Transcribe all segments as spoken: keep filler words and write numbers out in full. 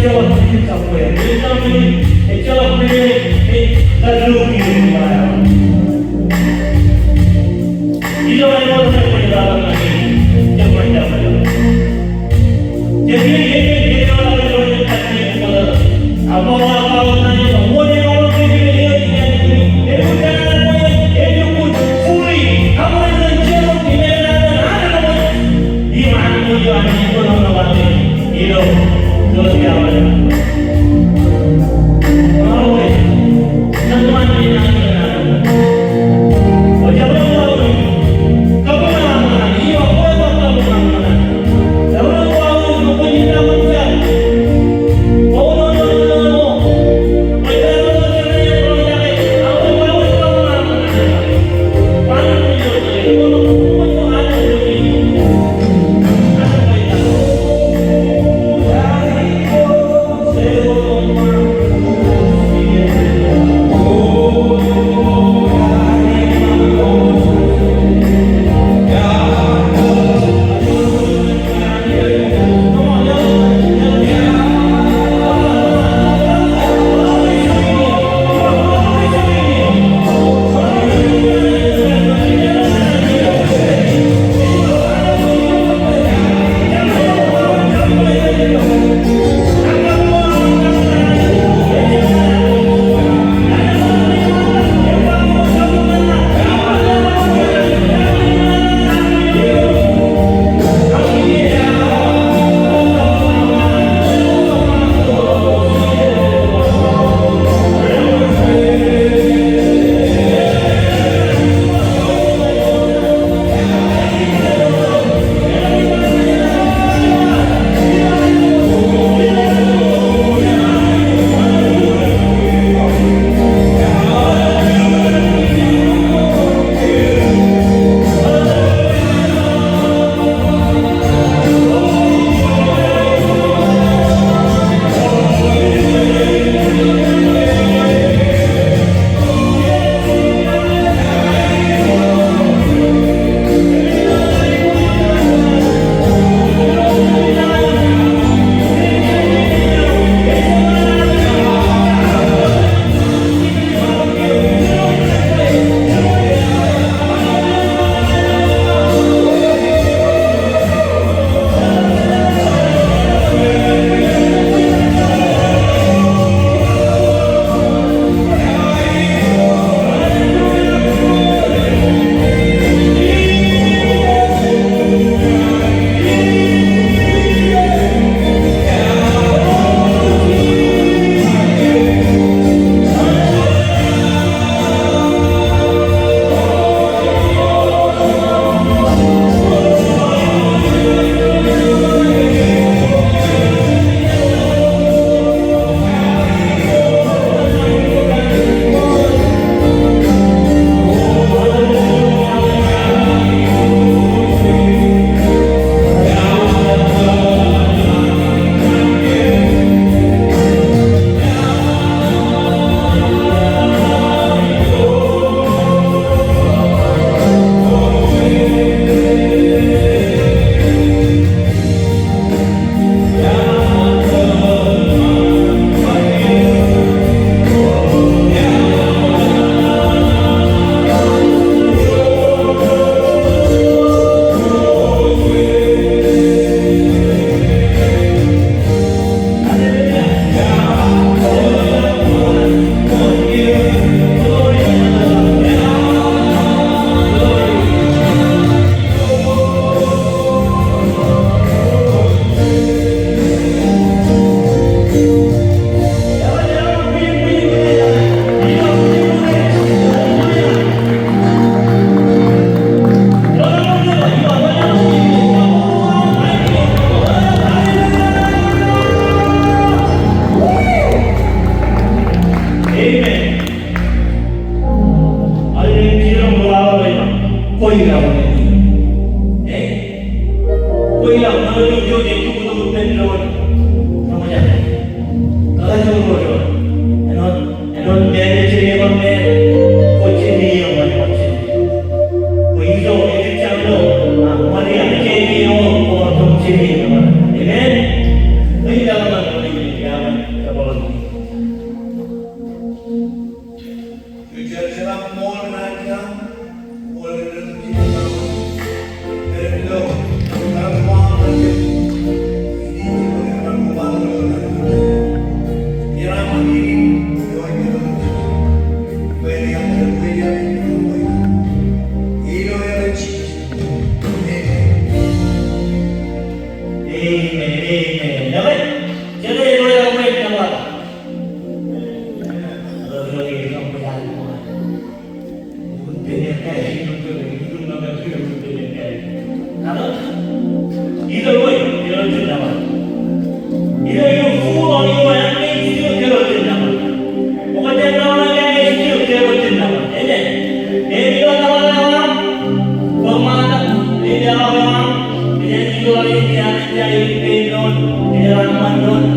Amen. Amen. Koilọk. Koilọk. Āinwōt men eo, āinwōt men eo, āinwōt men eo, kwōj jemem, kwōj jemem. Kwōj itok, ej jab itok, a, kwōj itok, ej jab itok, kwōj jemem. Amen. Amen. Amen. Amen. Jete eo ej wōt nōṃba. Either way, ke ro jen nōṃba. Either you fool or you are angry, still ke ro jen nōṃba. Kwōj jab nōṃba ke, still ke ro jen nōṃba. Amen. Ej ilo nōṃba eo aṃ, bwe ṃaan, ej ilo nōṃba eo aṃ, ej ilo nōṃba eo aṃ,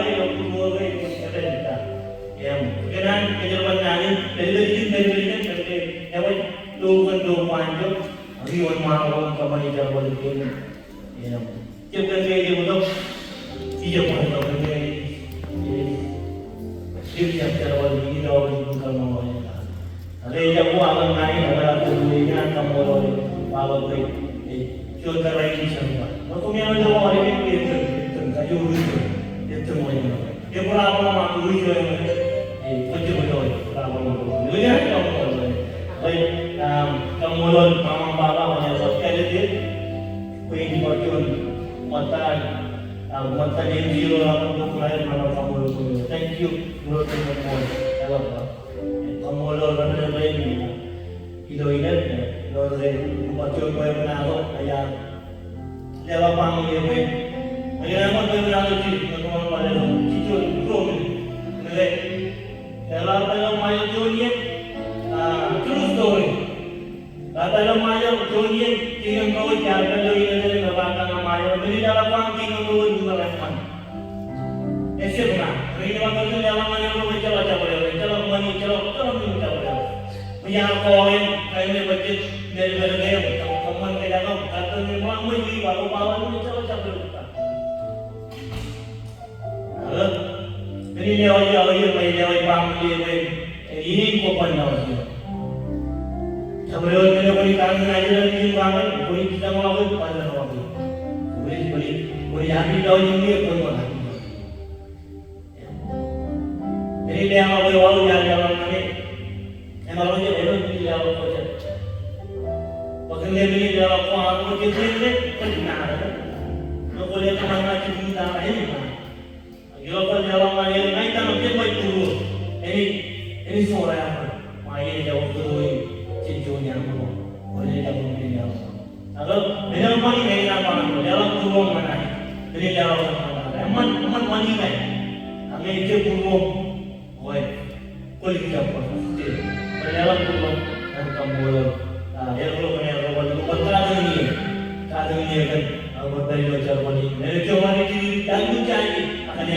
ḷọk ilo būruō ke ej ṃōj kōttāik. Im kōn an kōjerbal naan in, pād ilo ijin, pād ilo ijin, pād ilo ijin, ewōr lo kōn lo waanjo, ak iwōj ṃaanḷọk im kōṃṃani jerbal in kein. Im jab kōn ke ej bōktok, ij jab bōktok kōn ke ej, ej, ej jab jerbal in ilo ijin, kōṃṃan ḷọk. Ak ej jab waḷọk ñan e, ak ej jab waḷọk ñan e, kaṃṃoolol e, waḷọk e, e, juon kōrā in ej jab ba. Ṃōk koṃ ear jab waḷọk e, e, e, e, kajoor e, e, e, e, e, problem eo, e, problem eo, e, kajoor e, problem eo. Eo, e, kaṃṃoolol e. Ḷe, um, kaṃṃoolol ṃaṃa im baba, ḷe, ḷe, ḷe, ḷe, bwe in bar juon ṃōttan, um, ṃōttan in zero, um, kaṃṃoolol. Thank you, Lord, for your word. Kaṃṃoolol rej rej ilo innem, ilo rej bar juon bwebwenato, ej leḷọk baṃle bwe. Ej leḷọk bwebwenato jidik, ej leḷọk jidik juon ruo minit. Ej leḷọk, ej leḷọk Ṃajeḷ juon iien, ah, true story. Ej leḷọk Ṃajeḷ juon iien, jidik eo ej leḷọk ilo innem, ej leḷọk Ṃajeḷ, men in leḷọk bwe jidik eo ej leḷọk Ṃajeḷ. Ejjab ṇa, ri ṇa bar kōtōl leḷọk ñan eok, ejjeḷọk jabdewōt, ejjeḷọk ṃani, ejjeḷọk, ejjeḷọk men in jabdewōt. Ṃōj aō kōḷ in, kain eo ej bajjek, men, men, men, kōṃṃan kōj ak kōṃṃan kōj, ṃōj ri ba, ro ba, ro ba, ejjeḷọk jabdewōt. Ak, men in lewōj, ak, ak, ak, lewōj baṃle bwe en, en, en, en kwō ban lọmọọr. Jabdewōt men eo kwōj kar ñan ajri in, in ba ñan, kwōj jab ḷọk, kwōj ban ḷọk. Kwōj, kwōj, kwōj happy lọjilñe, kwōn bar happy. Men in leḷọk bwe waḷọk, iar leḷọk ñan e. Eṃṃan ḷọk, eṃṃan, men in leḷọk kwōj. Bwe kōn ke men in leḷọk kwaar, kwōj, kwōj, kwōj, kwōj ṇa. Ṃōk kwōle kōṃṃan ñan jikin ta, eṃṃan. Ak ilo kwōj leḷọk ñan e, ña ij tōmak jān ṃae būruō. Āinwōt, āinwōt forever. Ṃae ej jab kūr in, jen juon iaan ko. Kwōle jab men in leḷọk. Ak, men in ṃani ñe ij ba ñan, leḷọk būruōṃ ñan e. Men in leḷọk ñan e. Eṃṃan, eṃṃan ṃani ñe. Ak ñe ejjab būruōṃ. Bwe, kwōle jab bar. Kwōle leḷọk būruōṃ ñan kaṃṃoolol. Ah, erro, erro, erro, katakin ie. Katakin ie kōn, ah, bwe bar ilo jerbal in. Men eo ej jab bar ilo jerbal in. Ak ñe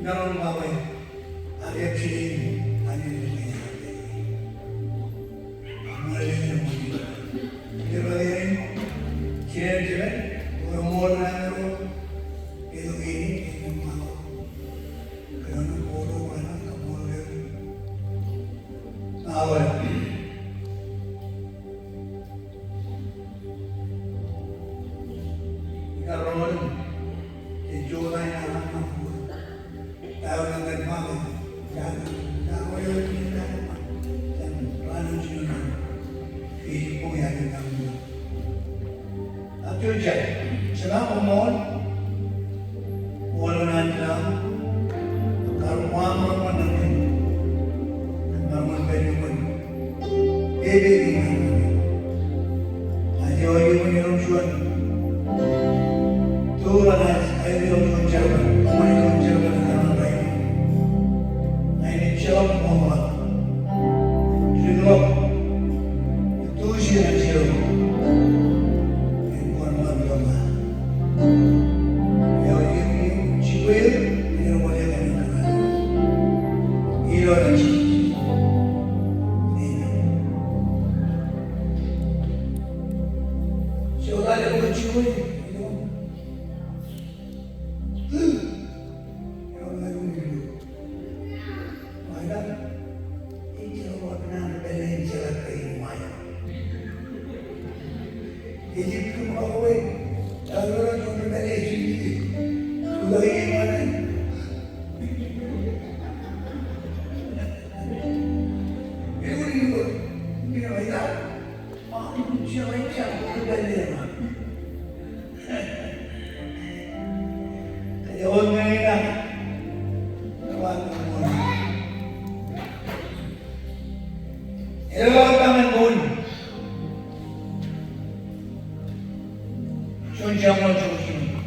Imaroñ ba bwe ak ej jinen anij eo ej jinen. Aṃ ṃool eo ej jinen. Ej jinen, jinen, jinen, ṃool eo ej jinen. Ej jinen, ej jinen. Kōn an ṃool eo ej jinen, ṃool eo ej jinen. Aolep. Ikar roñoul, ej juon aer aṃ ṃōk. Aolep ṃōk. Ej juon aer aṃ ṃōk. Ej juon aer aṃ ṃōk. Ej juon aer aṃ ṃōk. Ak ijjab, jema koṃṃool, wōnṃaanḷọk, kar ṃōk ṃōk ṃōk ṃōk. Kōṃṃan ṃōk pād iuṃwin. Ej pād iuṃwin. Ej pād iuṃwin, ej juon. Tuḷ an ej, ej juon jerbal, ṃōk juon jerbal, kar ṃōk pād iuṃwin. Ej juon ṃōk ṃōk. Limḷọk. Tuḷ eo ej juon. Ej juon ṃōk. Juon Samuel joñoul jiljino.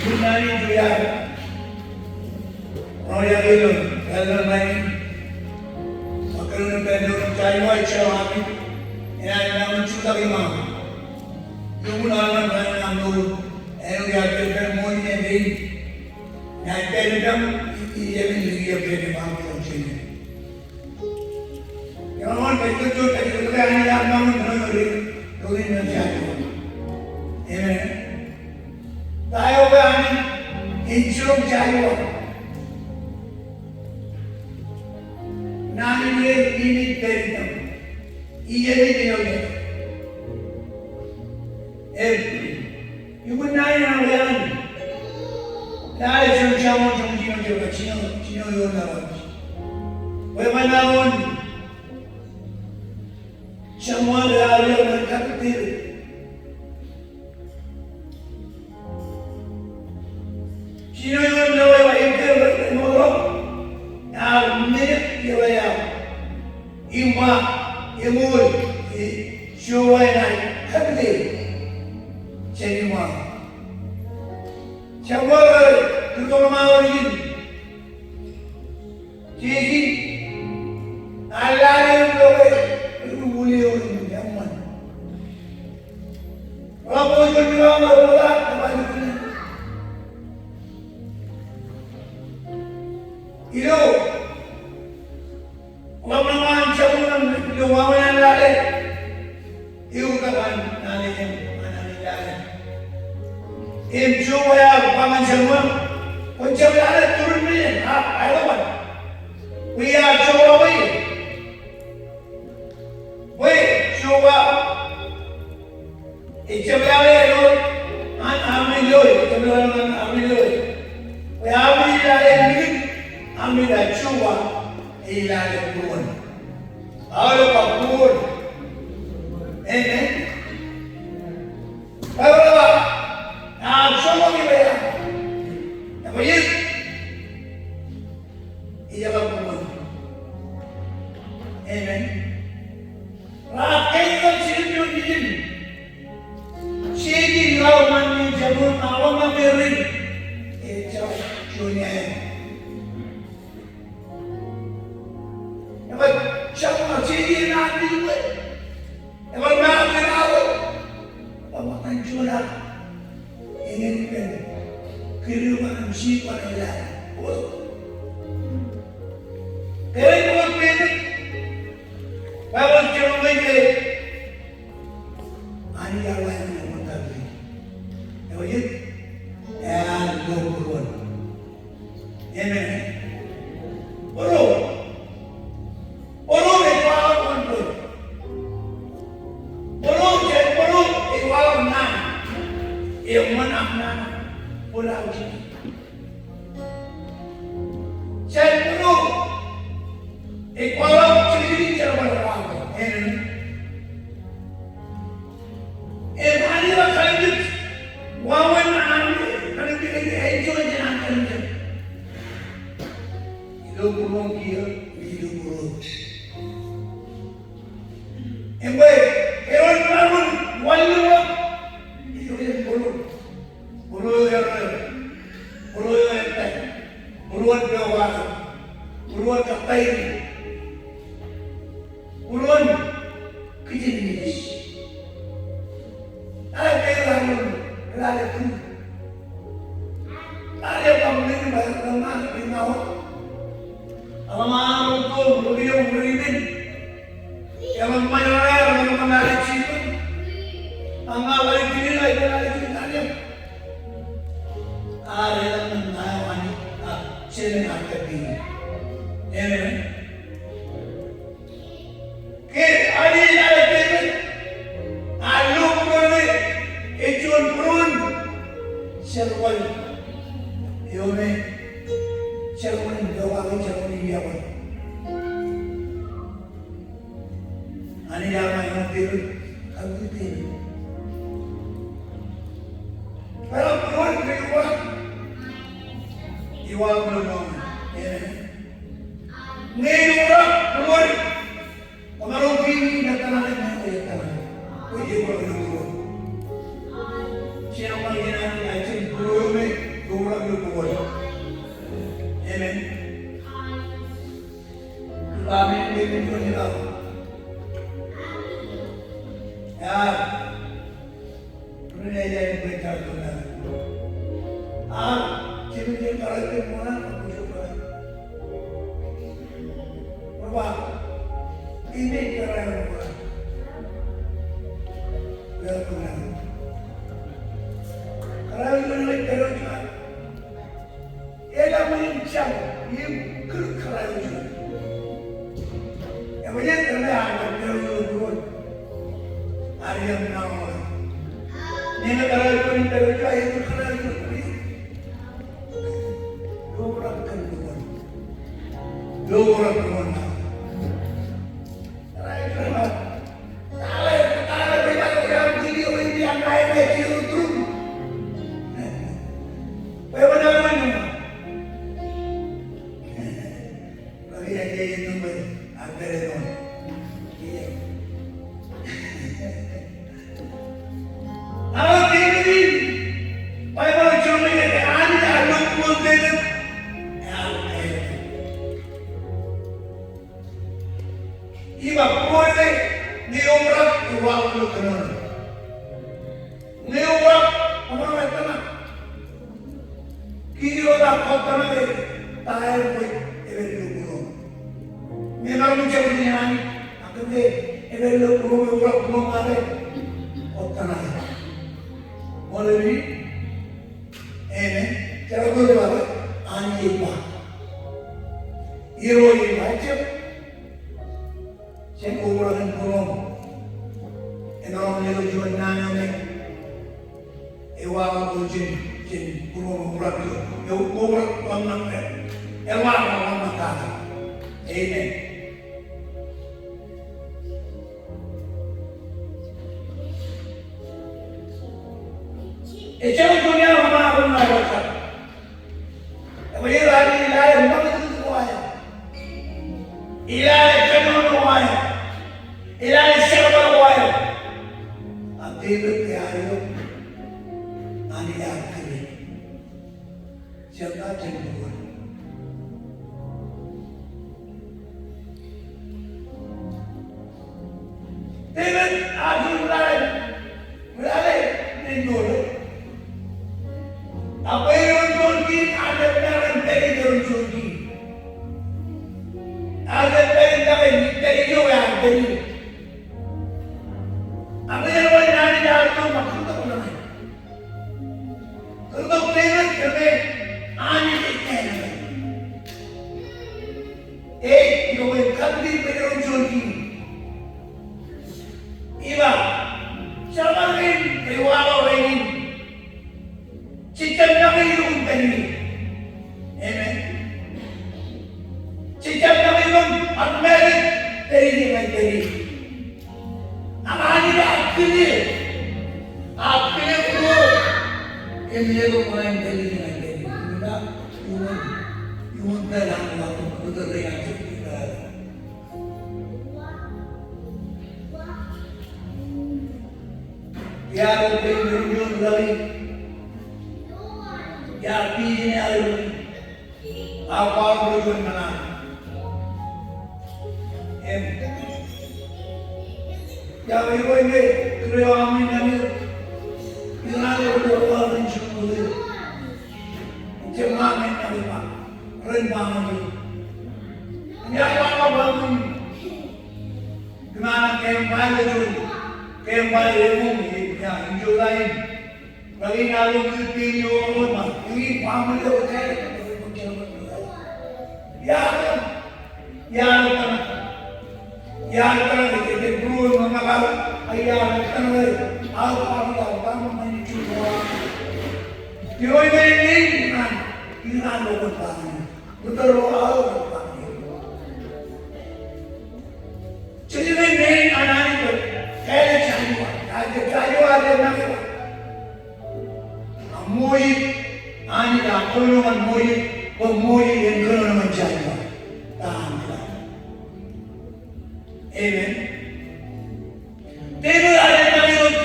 Ilo naan in ej iar ro iọkwe ilo ḷalem eo in. Ṃōk kōn eo ej pād ilo Samuel ejjeḷọk ami. Enaaj maroñ jutak iṃaan. Lukkuun aolep ro rej mour. Āinwōt iar pād ilo ṃool in ej pād. Enaaj pād ilo ṃool in ej pād ilo ṃool in. Amen. Ta eo ke Anij en jiroñ Joshua? Naan in ej pād ilo ṃool in ej pād. Im, lukkuun naan in ej pād. Naan in Samuel joñoul jiljino, jiljino, jiljino eo ṇa wōt. Bwe ṃōṇōṇō in Samuel ear iọkwe kab Devid. Jiljino eo ṇa wōt, ear men eo ej ba, im ba, eṃool, Jeova enaaj kōtḷọk jān iṃaan. Samuel ej itok ḷōṃaro ijin. Jesi, ear lale im loe, ej wūliwūl im eṃṃan. Ḷap eo ej kōn ḷap eo ej kōn ḷap eo ej kōn. Ilo ḷap eo an Samuel ilo wāween an lale. Eoktak an naan in, an naan in lale. Im Jeova ear ba ñan Samuel, kwōn jab lale turin men in, ak aelokan. Bwe iar joḷọk ie. Bwe Jeova ejab lale āinwōt an armej loe, ejab lale an armej loe. Bwe armej ej lale likūt, armej eo Jeova ej lale būruon. Aolep ba būruon. Amen. Baibōḷ ej ba, ear joḷọk ie bwe ear, ebwe ej, ejjeḷọk būruon. Amen. Raar kōnono jidik ilo ijin. Jesi ej ḷak ṃan in Samuel, ḷak ṃan in, ejjeḷọk juon iaer. Ebar Samuel, Jesi enaaj ilo ṃwiin. Ebar maroñ in aō. Ebar ṃōk ñan juon ad. Eñin ippān kūr eo an im sip eo an ej lale. Kōn ej ṃool Devid. Baibōḷ ej jeḷā ṃōk ke Anij ear lale ṃōk Devid. Eo ej, ear lo būruon. Amen. Bōro. Bōro ej kwaḷọk wōn bōd. Bōro, jān bōro ej kwaḷọk naan. Eṃṃan ak naan. Bōd aō jidik. Jān bōro ej kwaḷọk jidik, jidik jerbal eo aō. Amen. Im Anij ej kallimjek wāween an Anij, kallimjek ej enjoy jān an kallimjek. Ilo būruon kiiō, ilo būruon. Im bwe, eor maroñ in wanlōñ, ilo būruon. Būruon eo erreo. Būruon eo ettā. Būruon eo ewaḷọk. Būruon kōttāik. Būruon kijenmej. Eḷap ke eḷap, eḷap kūr. Eḷap eḷap kūr, eḷap kūr. Eḷap kūr, eḷap kūr. Eḷap kūr, eḷap kūr. Amen. Ke Anij ej Devid, ear lo būruon eo ej juon būruon jerbal eo me, jerbal in pokake, jerbal in iọkwe. Anij ear ba ñan Devid, kautiej Devid. Bwe ren būruon ri-obrak iwaḷọk ilo ṃool. Amen. Ñe eobrak būruon, koṃaroñ keememej ettōṇake, ñe ettōṇake. Bwe eobrak ilo būruon. Jerbal in Anij ej juon būruon eo me eobrak ilo būruon. Amen. Amen. Amen. Amen. Amen. Ren ej aikuj jar tok ñan e. Ak jemem jen kōrā eo ṃōṇōṇō, ṃōṇōṇō. Bar ba, ij kōrā eo ṃōṇōṇō. Bar ba, kōrā eo ṃōṇōṇō, kōrā eo ṃōṇōṇō. Eḷap ṃōn in jab im kūr kōrā eo juon. Eṃōj ear kōrā eo juon. Ear iọkwe ñan e. Ñe kōrā eo juon in kūr kōrā eo juon. Lo obrak kōn lukkuun. Lo obrak lukkuun. Kōrā eo juon. Im bar ba, ñe eobrak, ewaḷọk ilo kōnono. Ñe eobrak, koṃ bar ettōṇak. Kiiō eo ear kōttōṇak e, ta eo kwōj epād ilo būruōṃ. Ñe emaroñ jab ej ñan Anij, ak kōn ke epād ilo būruōṃ, eobrak būruōṃ ñan e, kōttōṇak e. Ṃool e? Amen. Jar eo ej ba, Anij ej ba. Irooj ej ba, ejjab. Jen obrak in būruōṃ. Emaroñ letok juon naan eo me ewaḷọk ilo jen, jen būruōṃ obrak ilo. Eobrak ḷōmṇak e. Ewaḷọk ḷōmṇak kake. Amen. Ejjeḷọk juon iaan eo ṃōṇōṇō ṃōṇōṇō. Eṃōj, ilo ad, ilo ad ṃakūtkūt ko aer. Ilo ad kōnono ko aer. Ilo ad jerbal ko aer. Ak Devid ear itok. Anij ear kile. Jab ba jen būruon. Devid ear juon ḷalem. Ḷalem ej ṃool. Ak bwe en juon kiiñ, ear jab pād in pād in juon kiiñ. Ear jab pād in pād in pād in juon, ear pād in. Ak ej ḷalem Anij ear itok ṃōk kūrtok ḷalem. Kūrtok Devid kōn ke Anij ej kōṇaan. Ej, ilo bwe en katakin bwe en juon kiiñ. Ij ba, jerbal kein rej waḷọk rainin, jej jab make ilo kōn pād ie. Amen. Jej jab make ilo kōn pād ie, pād ie ñan pād ie. Ak Anij ear kile, ear kile būruō, im letok ṃōṇōṇō in pād ie ñan pād ie. Im ba, iuṃwin, iuṃwin pād ie ñan pād ie. Iar ilo peiṃ eo juon ḷalem. Iar pijin ear ilo. Ak kwaḷọk ilo juon kōṇaan. Im iar ilo ke kūr eo aṃ in naan eo. Ikōṇaan eo ilo kwaḷọk ilo juon ḷalem. Jab ṃaan naan eo ba. Ren ba ñan e. Im iar ba ñan e ba ñan e. Kōm an kōm ba ilo juon, kōm ba ilo eṃōṃ, im iar enjoy. Rainin, rainin aolep tein eo rej ṃōk, ewi baaṃle eo ej, iar, iar tōmak, iar tōmak, ej, ej, ej būruon ṃōk aō, iar tōmak, aō, aō, iar tōmak, ṃani juon eo. Eo ej, ej, ej, ej, ej, ej, ej, ej, Jejjab men an Anij, kāāl eo Joshua, kāāl eo Joshua, eo ej nañinmej. Ak Moses, Anij ear kōnono ñan Moses, bwe Moses en kōnono ñan Joshua. Ta an eo. Amen. Devid ear jab nañinmej.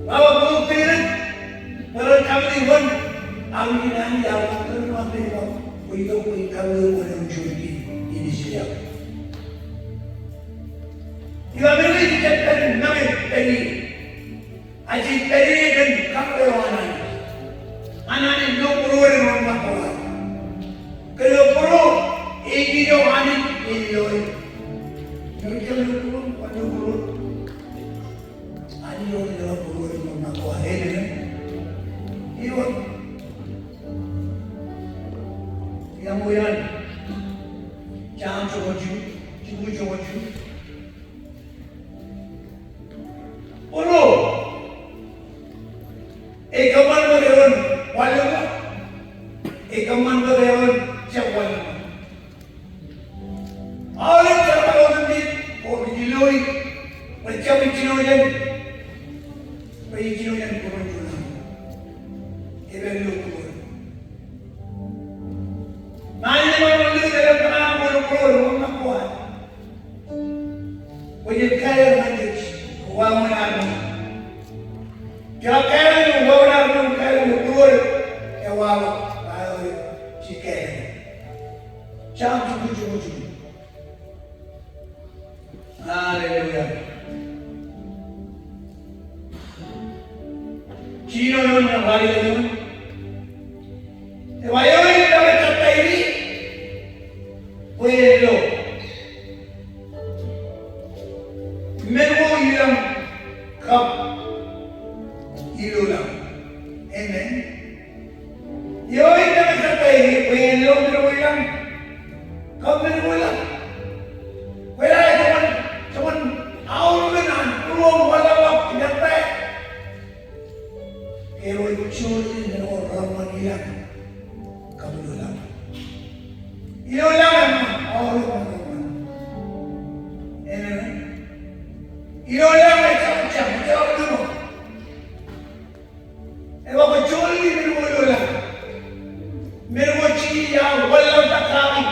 Ḷak bwe Devid, bwe ren kōṃṃane wōn, ak ij nañinmej, ak ij kōnono ñan Devid, bwe ij kōnono ñan Devid, bwe ij kōnono ñan Devid, ij kōnono ñan Devid. Ij kōnono ñan Devid, bwe ij kōnono ñan Devid. Ajri pād ie kōn kōṃṃan eo an Anij. An Anij lo būruod eo ṃōk ko ad. Ke lo būruod, ej ijo Anij ej loe. Eo ej lo būruod, kwōn lo būruod. Anij eo ej lo būruod eo ṃōk ko ad. Amen. Eo. Iọkwe eṇ. Jam joñoul jilu, jilu joñoul jilu. Olo. Ej kōṃṃan bwe eoon wanlōñ. Ej kōṃṃan bwe eoon jab wanlōñ. Aolep jerbal otemjej, ko ilo, bwe jab ijjino jān, bwe ijjino jān būruon juon. Ej pād ilo būruon. Ṃae eo ej ṃōk ilo būruon, ṃōk ko ad. Bwe jen kāālōt ñan Anij, kōn wāween armej. Jen kāālōt ñan wāween armej, kāālōt ñan būruon, ewāween, ewāween, jen kāālōt. Sam jilu joñoul jilu. Hallelujah. Jilu joñoul jilu. Ej ba eo ej jab ettā ijin, bwe en lo men ko ilañ kab ilolañ. Amen. Eo ej jab ettā ijin, bwe en lo men ko ilañ kab men ko ilañ. Bwe ej ba, joñan, joñan aolep an būruon wanlaḷḷap ej ettā. Eo ej juon men ko reṃṃan ilañ kab ilolañ. Ilolañ eṃṃan, aolep eṃṃan. Amen. Ilolañ ejjab, ejjab, ejjab ṃōk. Ej ba bwe juon men ko ilolañ. Men ko ej wanlaḷtak kaki.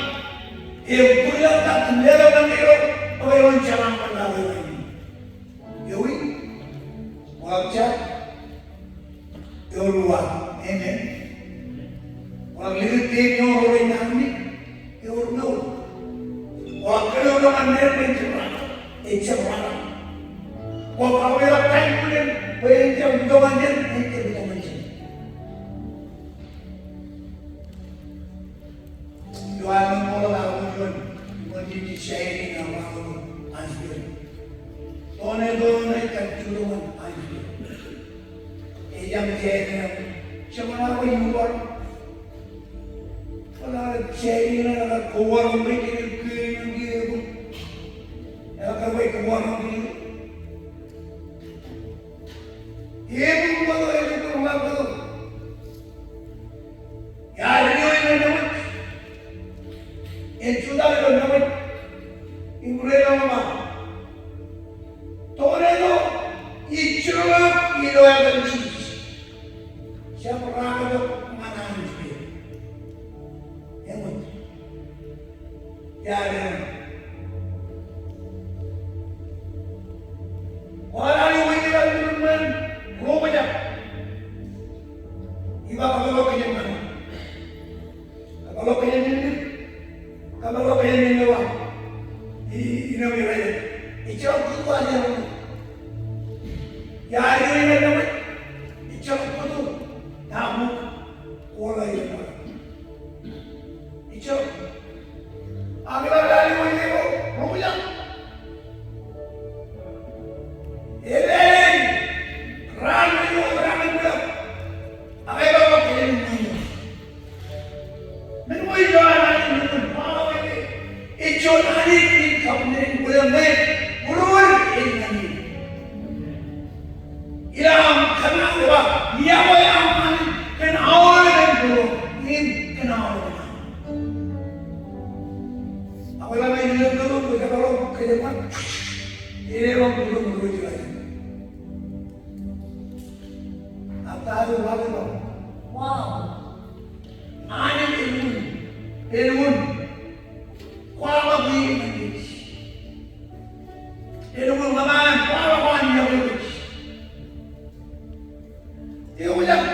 Im bōk laḷtak im letok ñan eo, bwe eoon jeḷā ṃōk eo. Ewi, waḷọk jab, eor uwaak. Amen. Waḷọk likūt tein eo rej nañinmej, eor mour. Waḷọk kōnono ñan men bwe en jab raṇ, en jab raṇ. Waḷọk kōnono ñan taim bwe en jab itok ñan jen, en jab itok ñan jen. Ilo aolep ṃool eo aō juon, juon jejjet siren eo aō juon, an spirit. Tornado ṇe ej kajjioñ an spirit. Ejjab siren eo, jeṃḷọk bwe iuṃwin. Bōlen siren eo ej kar kowaroñ bwe ej kar kōwaroñ bwe ej kar Ebuñ bōktok, ebuñ bōktok. Iar ri eo ilo neṃōj. En jutak ilo neṃōj. Im ri eo ej ba, tornado ej jiroñ eok ilo etan Jisōs. Jab raketok ñan Anij. Eṃōj. Iar ri eo. Kwaar lale wōj ilo men, ro bōjak. Iba kōpeḷḷọk kōj ñan, kōpeḷḷọk kōj ñan, kōpeḷḷọk kōj ñan eo aṃ. I, ino eo rej, ejjeḷọk kōtwōj eo. Iar ri eo ilo neṃōj, ejjeḷọk kōtwōj. Iar ṃōk, kwō ḷe eo. Ijjab. Ak iba lale wōj eo, ro bōjak. Amen. Ilo aṃ kōṇaan eo, ba, iọkwe aṃ Anij kōn aolep būruōṃ, im kōn aolep aṃ. Ak ḷak ilo kōto, kōto, kōto, kōto, ilo ṃōk būruōṃ ro ej ḷak. Ak ta eo ḷak eo, wow. Anij ej wōn, ej wōn kwaḷọk e ñan kōj. Ej wōn ḷōmṇak an kwaḷọk an iọkwe kōj. Ewi jak,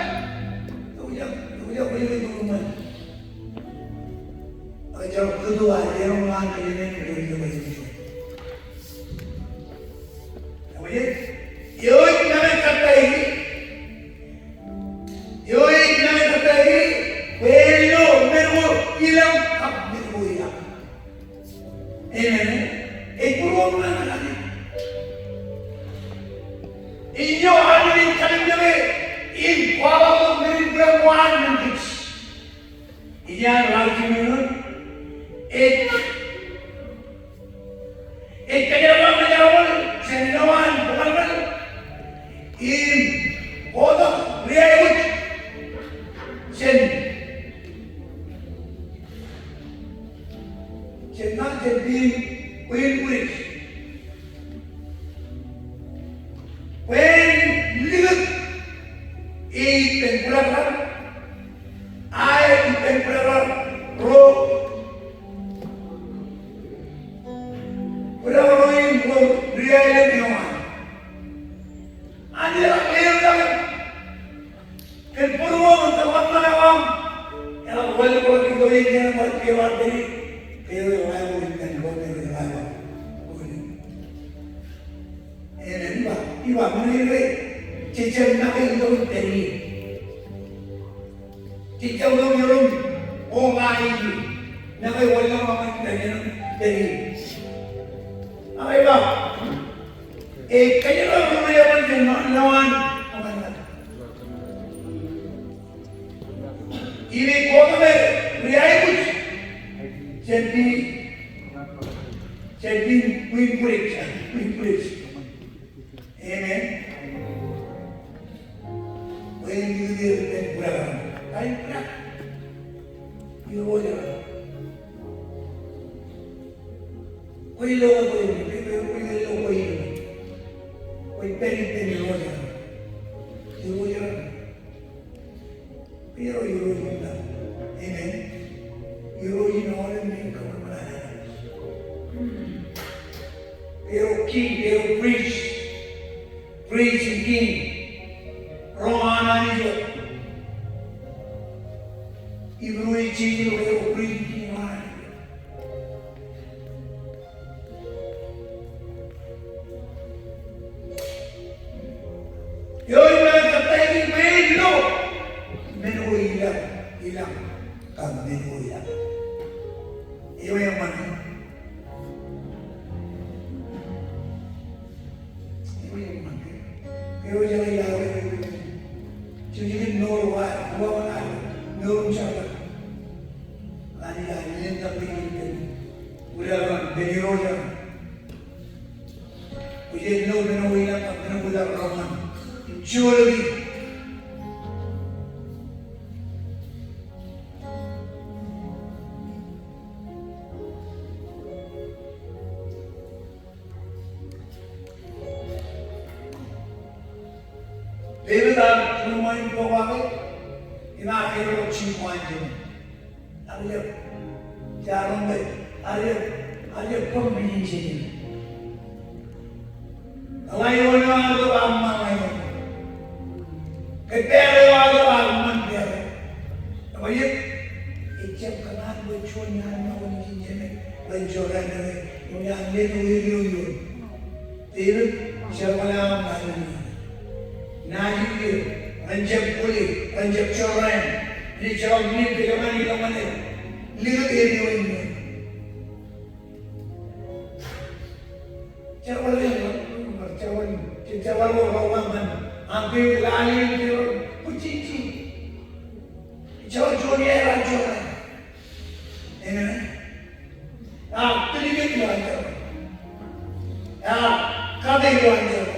ewi jak, ewi jak, ewi jak, ewi jak. Ak ejjeḷọk kōto ad erom ñan kōj, ewi jak, ewi jak. Ewi jak, ewi jak, ewi jak, ewi jak, ewi jak, bwe en lo men ko ilañ, ak men ko ilañ. Amen. Ej būruōṃ ñan Anij. Ej lo Anij ej kallimjeke im kwaḷọk men in bwe en waan ñan kōj. Ej an ḷak jiṃwe ṇe. Ej, ej kōjerbal, kōjerbal jān ilowaan bōkḷọk im bōktok ri-aikuj jān Jān ṇa, jān pein, pein Bwidej. Bwidej likūt ippān bōkḷọk, ak ippān bōkḷọk ro. Bōkḷọk ro in ro ri-aelōñ eo an. Anij eḷak leḷọk kōn būruōṃ im kōn ḷōmṇak eo aṃ. Eḷak wōnṃaanḷọk ilo iien in bar kiiō bar tōre. Ke eo ḷak eo in kōn ḷōmṇak eo ḷak eo. Amen. Iba, iba, ṃōṇe eo. Jej jab make ilo tōre. Jej jab make ilo tōre. Make wōnṃaanḷọk ilo tōre. Ak iba. Ej kōjerbal ro ri-aelōñ eo an. Im ej bōktok ri-aikuj jān pein, jān pein, pein Bwidej, pein Bwidej. Amen. Bwe en likūt er ippān bōkḷọk. Kain bōkḷọk. Irooj eo. Kwe ilo, kwe ilo, kwe ilo, kwe ilo, kwe ilo. Kwe pād ippān irooj eo. Irooj eo. Kwe ro irooj eo. Amen. Irooj in aolep men in kōṃṃan. Kwe ro king, kwe ro priest. Priest im king. Ro an Anij. Hibru ej jeje ilo kwe ro priest im king ro an Anij. Eo ej kōttāik bwe en lo men ko ilañ, ilañ, kab men ko ilañ. Eo eṃṃan. Eo eṃṃan. Eo ej ilañ. Eo ej ilañ. Eo ej ilañ. Eo ej ilañ. Eo ej ilañ. Eo ej ilañ. Kwōj lo men ko ilañ, men ko ilañ roñan. Im juon eo. Devid ear juon ṃae in bōk wake, im ear kōjro jiṃṃa jān Ak ej jab, jaar roñ ke, ak ej jab, ak ej jab bōk mijin jeje. Ḷain eo an eo aō ḷak ṃan ḷain eo. Ke pād eo aō ḷak ṃan pād eo. Ej ba ej, ej jab kōṇaan bwe juon iaan eo an ej jab ṃan ḷain Jordan eo, eo an letok eo eo. Devid, jerbal aṃ ḷain eo. Naaj ilo, ren jab kwōle, ren jab jorrāān, ren jab ṃan kōjkan ilo ṃane, likūt eo eo. Jerbal eo, jerbal, jerbal eo ḷọk ṃan, aṃ ke lale eo, bwijiji. Jerbal juon iaan jorrāān. Amen. Ak tūlikōt ilo an jerbal. Ak kate ilo an jerbal.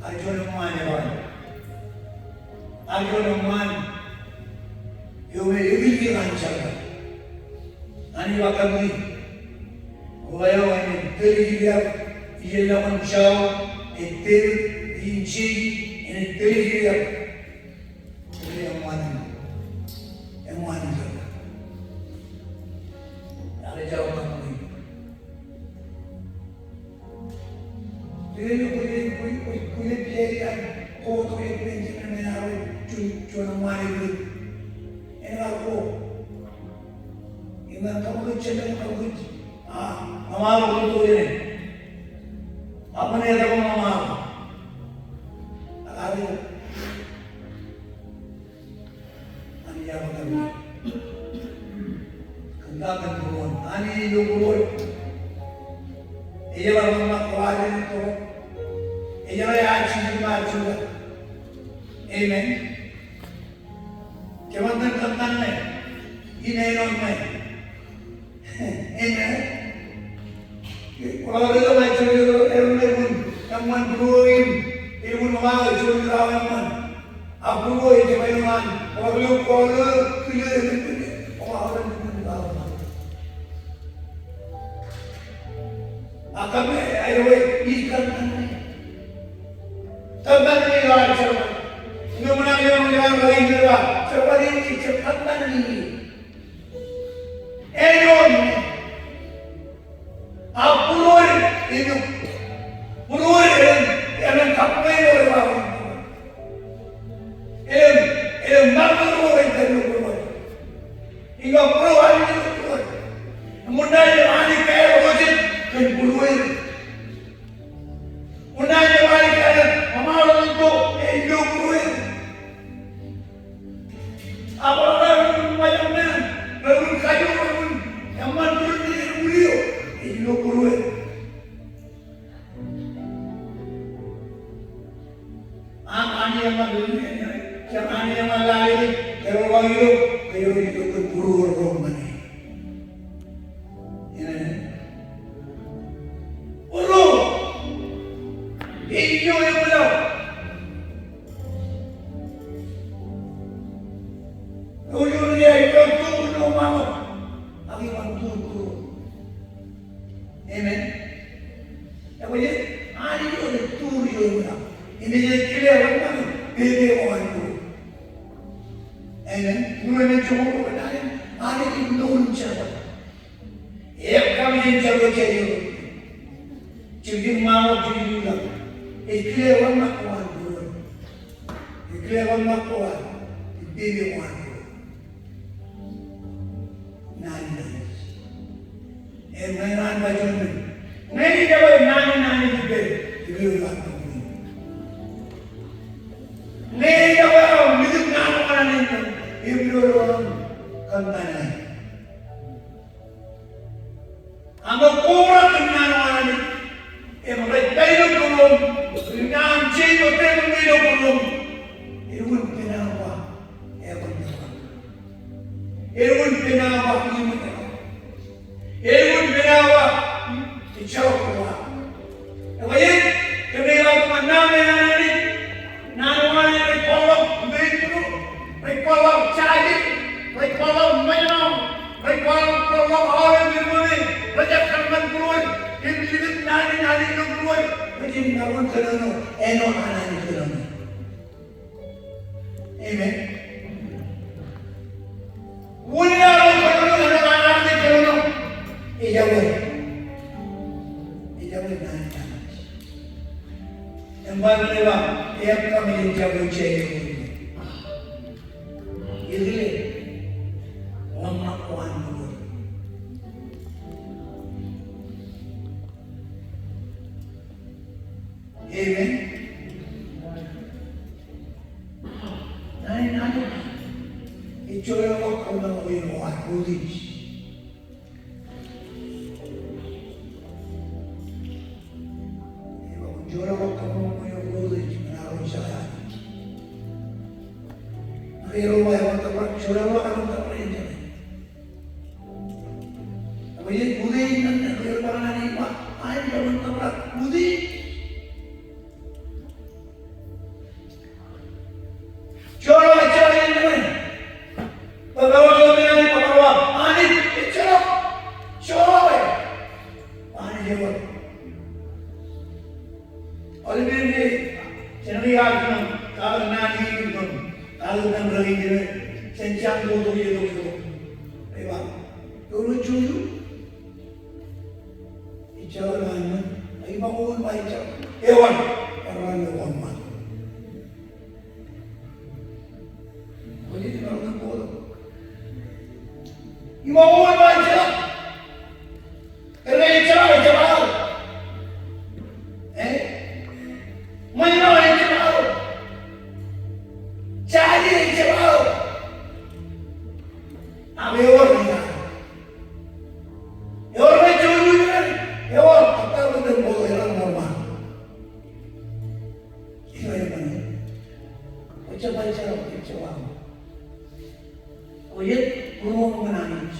Ear juon eṃṃaan ebar. Ear juon eṃṃaan eo me epiljek an jerbal. Anij ba kōmij ḷeo āinwōt tōl ijin ear, ijellọkin Jao, ej Devid, ijin Jesi, āinwōt tōl ijin ear. Eṃṃan, eṃṃan. Ear jab kaṃṃoolol. Bwe kwōj, kwōj, kwōj, kwōj pād ilo koto eo Benjamin eo, juon, juon eṃṃaan eo. Ear ko. Im ear kaṃakūt, jerbal kaṃakūt. A, eṃṃaan eo tok eo. Ak āinwōt eo eṃṃaan eo. Ak āinwōt Anij ear ba kōmij. Kōn ta, kōn būruon. Anij ilo būruon. Ejeḷā ḷōmṇak ko ad ilo tōre. Ejeḷā ejjab jijet im ejjab jijet. Amen. Kōṃṃan kōn kōntan ṇe. Im āinwōt ṇe. Amen. Kwaḷọk ilo ḷọk eo ej juon eo eṃṃan būruo im eṃṃan ḷọk eo ej juon eo eṃṃan. Ak būruo ej jab āinwōt an. Kwaḷọk ilo, kwaḷọk ilo kile eṃṃan. Kwaḷọk ilo eṃṃan. Ak kōmij āinwōt ij kōntan ṇe. Kōntan ṇe ilo ad jerbal. Im eṃṃan an eo ej jerbal, ij jab kōntan ṇe. Āinwōt ṇe. Ak būruod, ilo būruod, elōñ, elōñ kappān eo ej ba. Elōñ, elōñ ṃakūtkūt eo ej ba ilo būruod. Im ilo būruod, ilo būruod. Im unin an Anij kōjeḷ kōn būruod. Unin an Anij kōjeḷ, eṃṃaan eo tok, ilo būruod. Ak ro rej, rej, rej, rej kajoor, rej, eṃṃan būruod, rej, rej, rej, ilo būruod. Ak Anij eṃṃan, Anij eṃṃan lale, kōjeḷ ilo, kōjeḷ ilo kōn būruod ro ṃane. Amen. Ro. Ej ijo eṃōj ḷọk. Ro eo rej itok ilo ṃaanḷọk. Ak iban tuur, tuur. Amen. Ekwe, Anij eo ej tuur eo eṃōj ḷọk. Im ej kile ḷọk ṃane, pepe ko an tuur. Amen. Ilo eṃōj ḷọk, Anij, Anij ej nour im jerbal. Ekwe, kōmij jab eo jerbal. Jibjib ṃaanḷọk, jibjib ḷọk. Ej kile ḷọk ṃōk ko an tuur. Ej kile ḷọk ṃōk ko an. Ej pepe ko an tuur. Naan in Anij. Im ñe naan ba juon men. Ñe ij ba naan in Anij ippaṃ, ippaṃ eo ej ba juon men. Ñe ij ba aō, ij ba naan in Anij ippaṃ, ippaṃ eo ej ba kōntan ṇe. Ak ñe kwōj kōntan ṇe, im rej pād ilo būruoṃ, naan jeje eo ej pād ilo būruoṃ, elukkuun piṇawa, eban Eokwe. Elukkuun piṇawa im eokwe. Elukkuun piṇawa im ejjeḷọk koba. Ekwe, kōmij ba kōṃṃan naan eo an Anij. Naan eo an Anij rej kwaḷọk, rej kwaḷọk jaje, rej kwaḷọk ṃōjṇọ, rej kwaḷọk, kwaḷọk aolep ṃōjṇọ, rej jab kōṃṃan būruod, im likūt naan in Anij ilo būruod, rej jab kōnono, āinwōt an Anij kōnono. Amen. Wūnin aolep kōnono, āinwōt an Anij kōnono. Ejabwe. Ejabwe naan in Anij. Im Baibōḷ ej ba, ekwe kōmij jabwe jān eo. Ekwe, ḷōmṇak ko an Lord. Amen. Joḷọk kōṃṃan eo ej Rutij. Ej ba, joḷọk kōṃṃan eo ej Rutij, ñan aō jekā. Ak eo ej ba, ewōr tōprak, joḷọk ewōr tōprak in jekā. Ak ej Rutij ñan, ak eo ej ba ñan e, ej ba, aer ewōr tōprak Rutij. Joḷọk ejjeḷọk in ṃōṇōṇō. Bwe ewōr ḷọk men eo ej ba, Anij ejjeḷọk. Joḷọk e. Anij ewōr. Aolep men ke jen ke aō jen kar naan in kōn kar naan rōkin jen, jen jañin tok tok tok tok. Ej ba, ewōr ej juju. Ejjeḷọk naan in, ej ba wōn ba ejjeḷọk. Ewōr, ewōr naan in wōn ba. Kwōj ṃōṇōṇō bōd. Ij ba wōn ba ejjeḷọk. Kōnke ejjeḷọk, ejjeḷọk aō. Eh? Ṃweo ejjeḷọk aō. Jaje ejjeḷọk aō. Ak ewōr ejjeḷọk. Ewōr rej juju, ewōr, ewōr, ak ta wōt eo ewōr, ewōr ṃaan. Ewōr ṃaan. Kwōj jab ejjeḷọk, ejjeḷọk aō. Kwōj būruōm ñan Anij.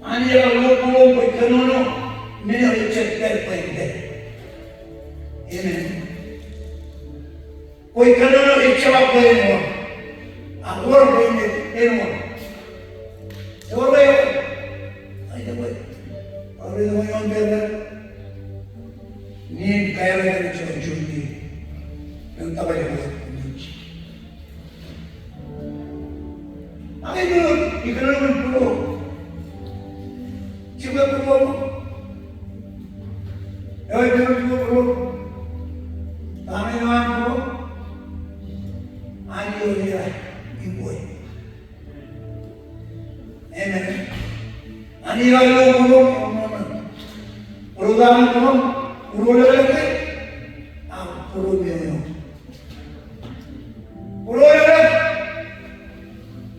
Anij ear lo būruōm bwe kōnono men eo ejjab pād bwe en pād. Amen. Bwe kōnono ejjeḷọk bwe en wōr. Ak wōr bwe en, en wōr. Ewōr bwe en wōr. Ak ewōr bwe. Ak ewōr bwe en wōr. Nien kaerere eo ej juon nien. Eo tōprak eo. Ak ij kōnono, ij kōnono bwe en būruōm. Jibwe būruōm. Eo ej kōnono bwe en būruōm. Tame eo an būruōm. Anij eo ej ippān. Amen. Anij eo ej lo būruōm. Būruōm an būruōm. Būruōm eo ej. Ak būruōm eo ej. Būruōm eo ej.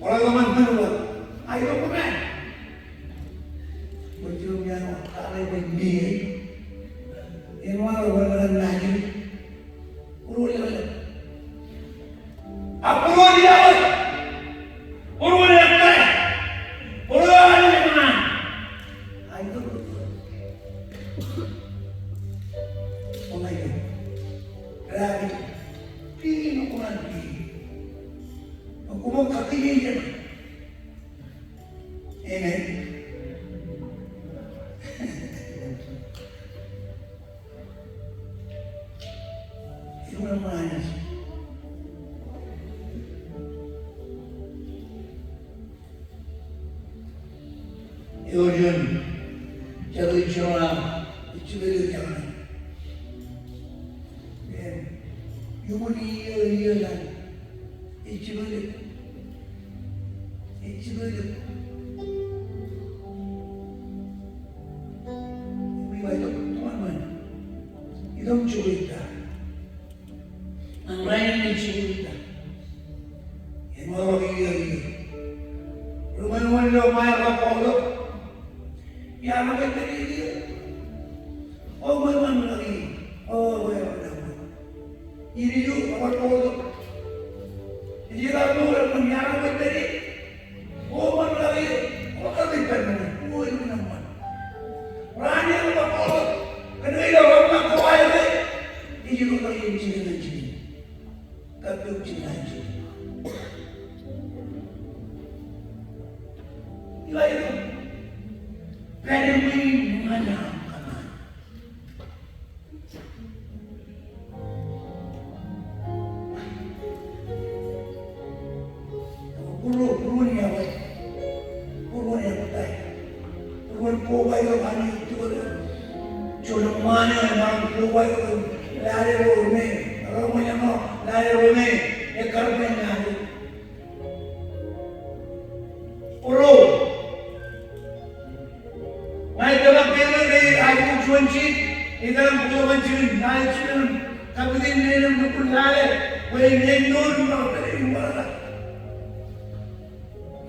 Ewōr ḷọk ṃaan būruōm. Aolep eo ṃaan. Bwe juon iaan eo, kōrā bwe en mejān. Ewōr ḷọk ṃaan naan in. Būruōm eo ej. Ak būruōm eo ej. Būruōm eo ej. Būruōm eo ej. Aolep eo ṃaan. Ṃōñā eo. Kōrā bwe. Bwe en ṃōñā bwe. Koṃ kakkije. Amen. Ewōr ṃaan. Ewōr juon jatū ej jiroñ aō, ej jibwilōk jañin. Im, iuṃwin iiō, iiō eo an. Ej jibwilōk. Ej jibwilōk. Im ij ba itok, itok ṃaan. Itok jibwilōk ta. Ñan rainin ej jibwilōk ta. Im ewōr iiō, iiō. Ri men wōn ilo ṃae rej ba ḷọk. Iar ṃōk ej pād ie. O, ṃōk ṃōk ṃōk ie. O, ṃōk ṃōk ṃōk. Ij ilo, ewōr ḷọk. Ij ilo ṃōk ṃōk ie, iar ṃōk ej pād ie. O, ṃōk ṃōk ie. O, ṃōk ej pād ṃōk ie. O, ṃōk ṃōk ṃōk. Raan eo rej ba ḷọk. Kōn ke ilo ṃōk ṃōk ko aer ie. Ij ilo ṃōk ie, ij ilo ṃōk ie. Kappok jikin Anij. Ilo eo. Pād eṃṃan ñan aṃ kōṃṃan. Būruō, būruōn iọkwe. Būruōn iọkwe. Būruōn koba eo Anij ej tōre. Juon ṃaan eo eṃṃan koba eo. Lale ro me. Ro me ñan ro. Lale ro me. Ekkar me ñan ro. Ro. Ña ij tōmak ke ro rej aikuj juon jid. Ij tōmak bōktok in jid. Ña ij jid. Kapit in men in nukun lale. Bwe in ej noor in bar pād in bar.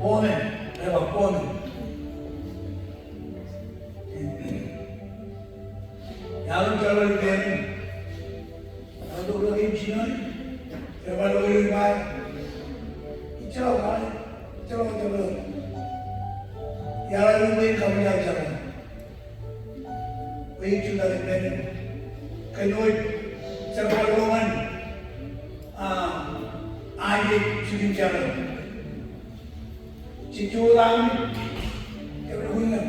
Boomen, ej ba boomen. Iaḷ in jerbal ippān, iaḷ in jerbal ippān, ijjab, ijjab, ijjab. Iaḷ in bwe in kaṃōj aō jerbal. Bwe in jutak ippān. Kōn wōt jerbal ro ñan, a, aje jikin jerbal. Jejjo wōt aṃ, jerbal wōt ñan.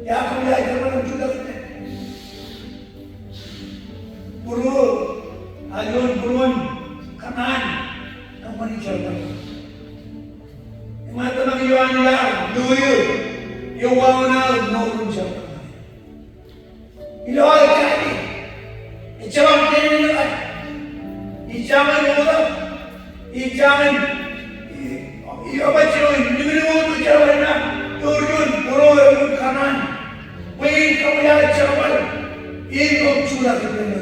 Iar kaṃōj aō jerbal im jutak ippān. Būruō, a, juon būruon kōṇaan, kōṃṃani jerbal. Im ear tōmak ioon iaḷ, ilo eō, eo wāween aō mour im jerbal. Ilo aō kaje, ejjeḷọk dein eo ej, ij jañin oktak, ij jañin, ij, ij, ij, ij, ij, ij, ij, ij, ij, ej juon būruo eo im kōṇaan, bwe in kaṃōj aō jerbal, im jutak ippān ilo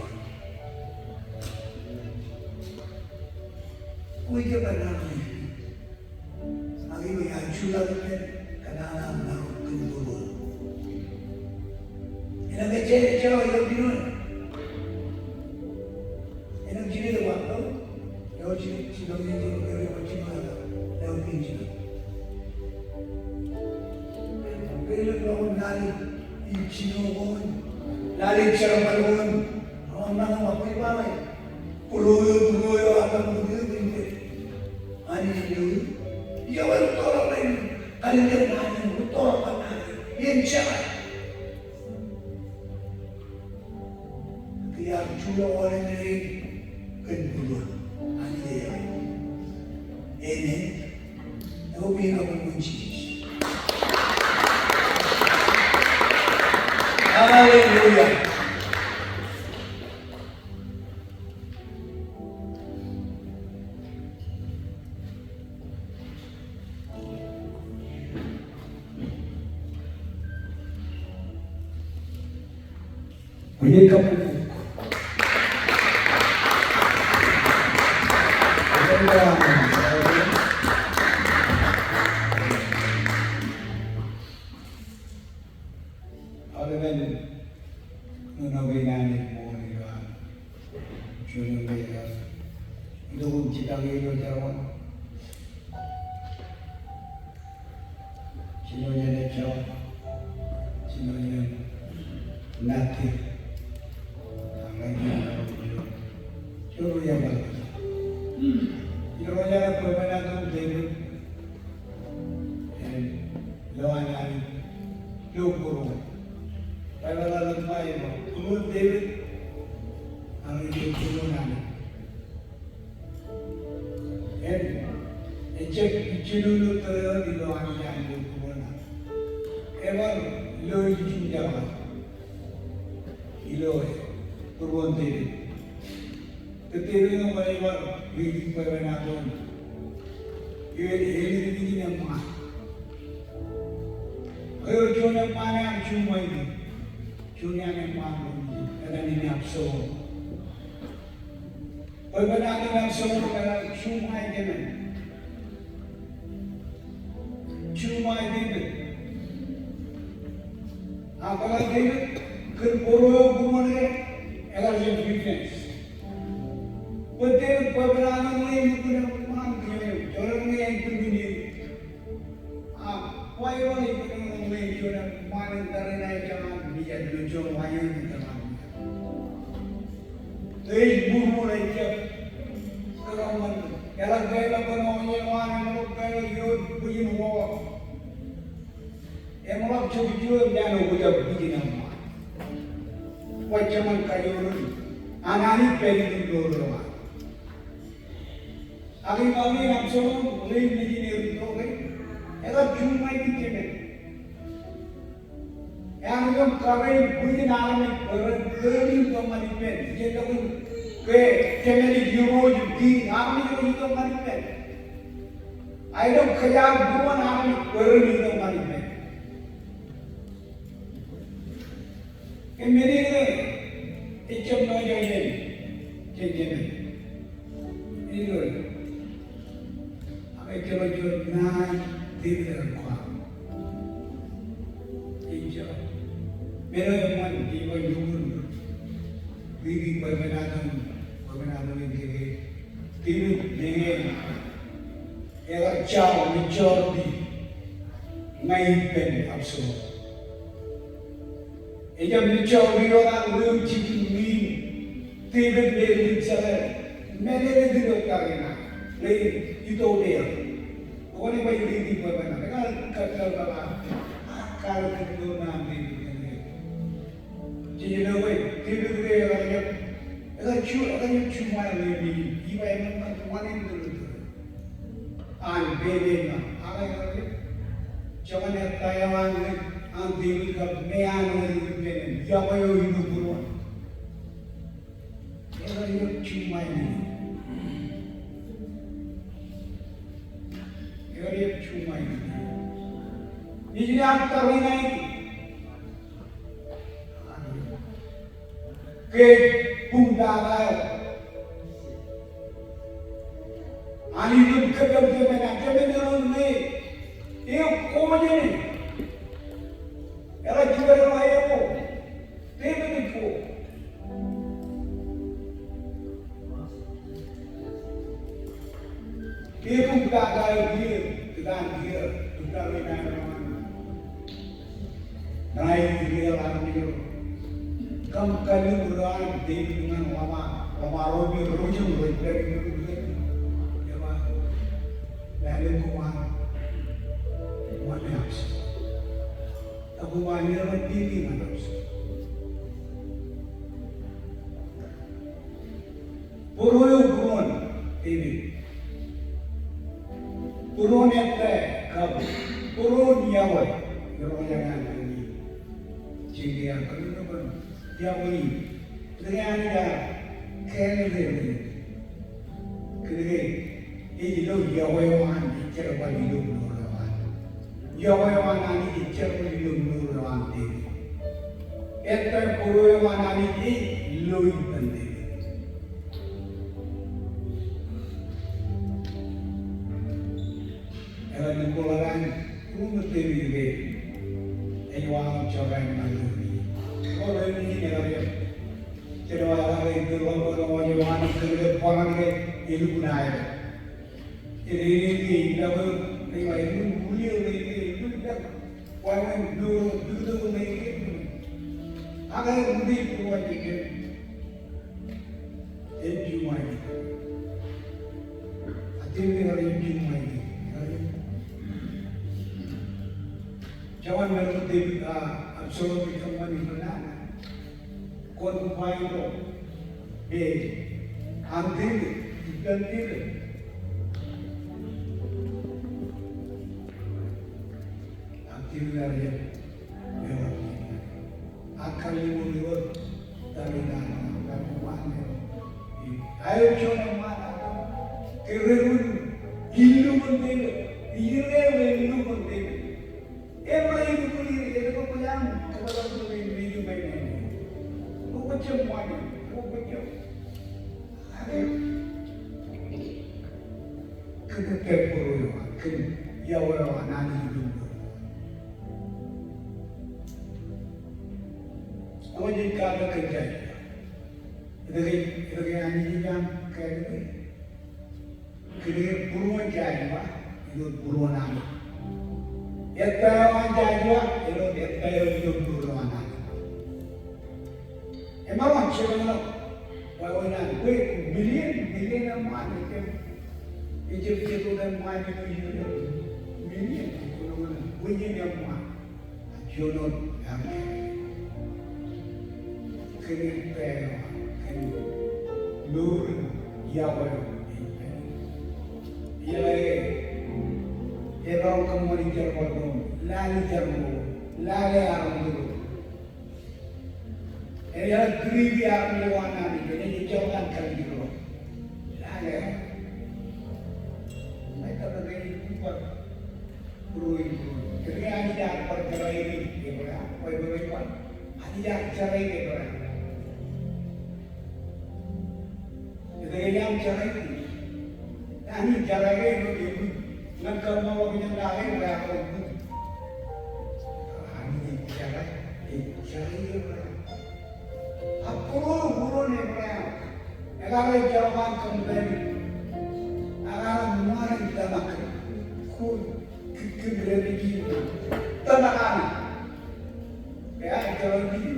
Iowa. Kwe ej kōnnaan ṇe. Ak eo ear juḷak ippān kōnnaan eo an Narok kōn būruō. Enaaj kōjjeḷā eo eo jinoin. Enaaj jidik ḷọk eo. Eo jidik, jidik eo jidik eo jidik eo jidik eo jidik eo. Eo jidik eo jidik eo jidik eo jidik eo. Lale jino koṃ, lale jerbal koṃ, aṃ nañinmej bwe ba ḷe. Būruō eo, būruō eo, aṃ nañinmej bwe ba ḷe. Anij eo, eo ej tōre ḷein, kalōk eo an, eo ej tōre ḷọk an, eo ej jeḷā. Ke ear juḷọk aolep men in kōn būruō. Anij eo. Amen. Eo ej bwe in kōṃṃan Jisōs. Hallelujah. Kwōj kabbokbok. Aolep men in ṇo kein Anij ṃool ilo an. Juon eo me ilo an. Ilo an jitōñ ilo jerbal. Jino jān ejjeḷọk. Jino jān natte. Añin eo. Jino jān natte. Ilo an bwebwenato Devid. Im ilo an Anij, ilo būruon. Baibōḷ ear ba ilo būruon Devid, ak ilo būruon Anij. Im ejjab jilu ilo tōre eo ilo Anij an ilo būruon Anij. Ebar lo ijin jerbal. Ilo būruon Devid. Kōn Devid eo bar ilo ri bwebwenato. Eo ej ri ijin eṃṃaan. Eo juon eṃṃaan ear juṃae. Juon eṃṃaan eo ej etan in Absalom. Bwebwenato in Absalom ear juṃae kōn Juṃae Devid. Ak kwōjeḷā Devid, kōn būruō eo būruon ke, ekar jab revenge. Bwe Devid bwebwenato ṇe lukkuun eṃṃaan kiiō, juon eo ej lukkuun eṃṃaan. Ak bwe eo ej lukkuun eṃṃaan, juon eṃṃaan in tariṇae ej eṃṃaan, ilo juon wāween in tōmak. Ej būruon eo ejjab kōṇaan. Eḷak ke eḷak kōṇaan eo an, eḷak ke eḷak ioon bwijin wōt. Eṃōḷak jab ioon jān eo kwōjab bwijin eṃṃaan. Kwōj jab kajjojo an Anij pād ilo ro an. Ak imaroñ in Absalom, ḷein nejin ear itok ke, ekar juṃae kōn jemān. Ear itok kake bwijin armej bwe ren, ren itok ñan ippān. Ij lukkuun ke jemān ej irooj im kiiñ, armej rej itok ñan ippān. Ak itok kōj ar būruon armej bwe ren itok ñan ippān. Im men in ke ejjab ṇo jān, jān jemān. Ilo. Ak ejjab juon naan Devid ear kwaḷọk. Ejjab. Men eo eṃṃan, ej ba lukkuun ri, ri bwebwenato, bwebwenato in ke, ke Devid meñe ekar jaḷ majority ñan ippān Absalom. Ejjab majority eo an, eo jikin mean Devid me ej jeḷā, men eo ej ilo tariṇae. Ito eo. Kwōn baj ri ri bwe bwe na. Ekar kōttar bwe ba. Ekar kōttar bwe ba. Jej lo bwe Devid ke ekar jab, ekar ju, ekar jab juṃae ri ri. Ij ba eṃṃan, eṃṃan, eṃṃan. An pepe ṇe. Ak ekar jab. Joñan ettā eo an, an Devid kab me an ri ri pepe. Yokwe eo ilo būruon. Ekar jab juṃae ri. Ekar jab juṃae ri. Ij jab tariṇae. Ke buñtata eo. Anij ej kōttar kōttar kōttar kōttar kōttar. Eo ko jān e. Ekar jibadek eo. Devid ej ko. Ke buñtata eo kiiō, kōtaan kiiō, buñtata eo an. Ña ij kile armej ro. Kōm kalliṃur ilo an Devid ñan ḷōṃa, ḷōṃa ro im ro jab rej pād ilo an. Ej ba, lale koṃ an. Ṃōṇōṇō. Ak koṃ an eo rej pād ilo an. Bōro eo būruon Devid. Būruon ettā kab būruon yokwe. Eo rej ñan Anij. Jeke an kōn eo kōn yokwe. Kōnke Anij ear kāālōt e. Kōnke ej lo yokwe eo an ej jerbal ilo mour eo an. Yokwe eo an Anij ej jerbal ilo mour eo an Devid. Ettā bōro eo an Anij ej lo ippān Devid. Ekar lukkuun ḷōmṇak, ruo ṃōk Devid ke ej waḷọk jorrāān ṇa ilo ri. Ro ri ṇe ekar jab. Jerbal ekar ej tōl ḷọk ilo ri eo an kōnke barāinwōt ke elukkuun aer. Ej lukkuun, ej lukkuun, ej lukkuun, ej lukkuun. Wāween mour eo, mour eo ej lukkuun. Ak ej lukkuun ej lukkuun ej lukkuun. Ej juṃae. Ak Devid ekar juṃae. Joñan men eo Devid, a, Absalom ej kōṃṃani bwe nana. Kwōn ba ilo. Ej. An Devid, ippān Devid. Ak Devid ear jab. Ak kalliṃur ilo tariṇae an, ak eṃṃan eo. Aer juon eṃṃan, ke rej lukkuun, ej lukkuun Devid, ej lukkuun Devid. Ebar ej lukkuun, ej lukkuun, ej lukkuun, ej lukkuun, ej lukkuun. Kwō kwō jab ṃaan, kwō kwō jab. Ak kōn ettā bōro eo, kōn yokwe eo an Anij ilo mour. Kwōj katak kōn Joshua. Etke, etke Anij ej an kāālōt e? Kōnke būruon Joshua, ilo būruon Anij. Ettā eo an Joshua, ilo ettā eo ilo būruon Anij. Emaroñ jepān ḷọk. Wāween an, bwe million, million eṃṃan, ejjab, ejjab jitōt eṃṃan ilo ilo. Million, bwe jen eṃṃan. Juon wōt ear kāālōt. Kōn ettā eo, kōn mour in yokwe eo. Ej, ej bar kōṃṃani jerbal ko, lale jerbal ko, lale armej ro. Ej kūriki armej ro an Anij, ej jerbal kalijekḷọk. Lale. Ṃae tata ke ej bar. Būruon, būruon. Kōnke Anij ear bar jerain Ebream, bwe, bwe, bwe, bwe. Anij ear jerain Ebream. Etke ej jerain? Anij jerain Ebream. Ñan kōṃṃan ḷọk jān ta ke Ebream ej. Anij ej jerain, ej jerain Ebream. Ak būruon, būruon Ebream. Ekar ej jerbal kōn Devid. Ak ear ṃaan tōmak. Kōn, kōn, kōn Devid in. Tōmak an. Ear jerbal in.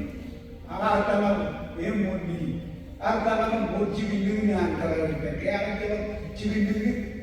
Ak ear tōmak eṃṃan in. Ear tōmak eṃṃan jikin in an tōmak in. Ear jerbal jikin in.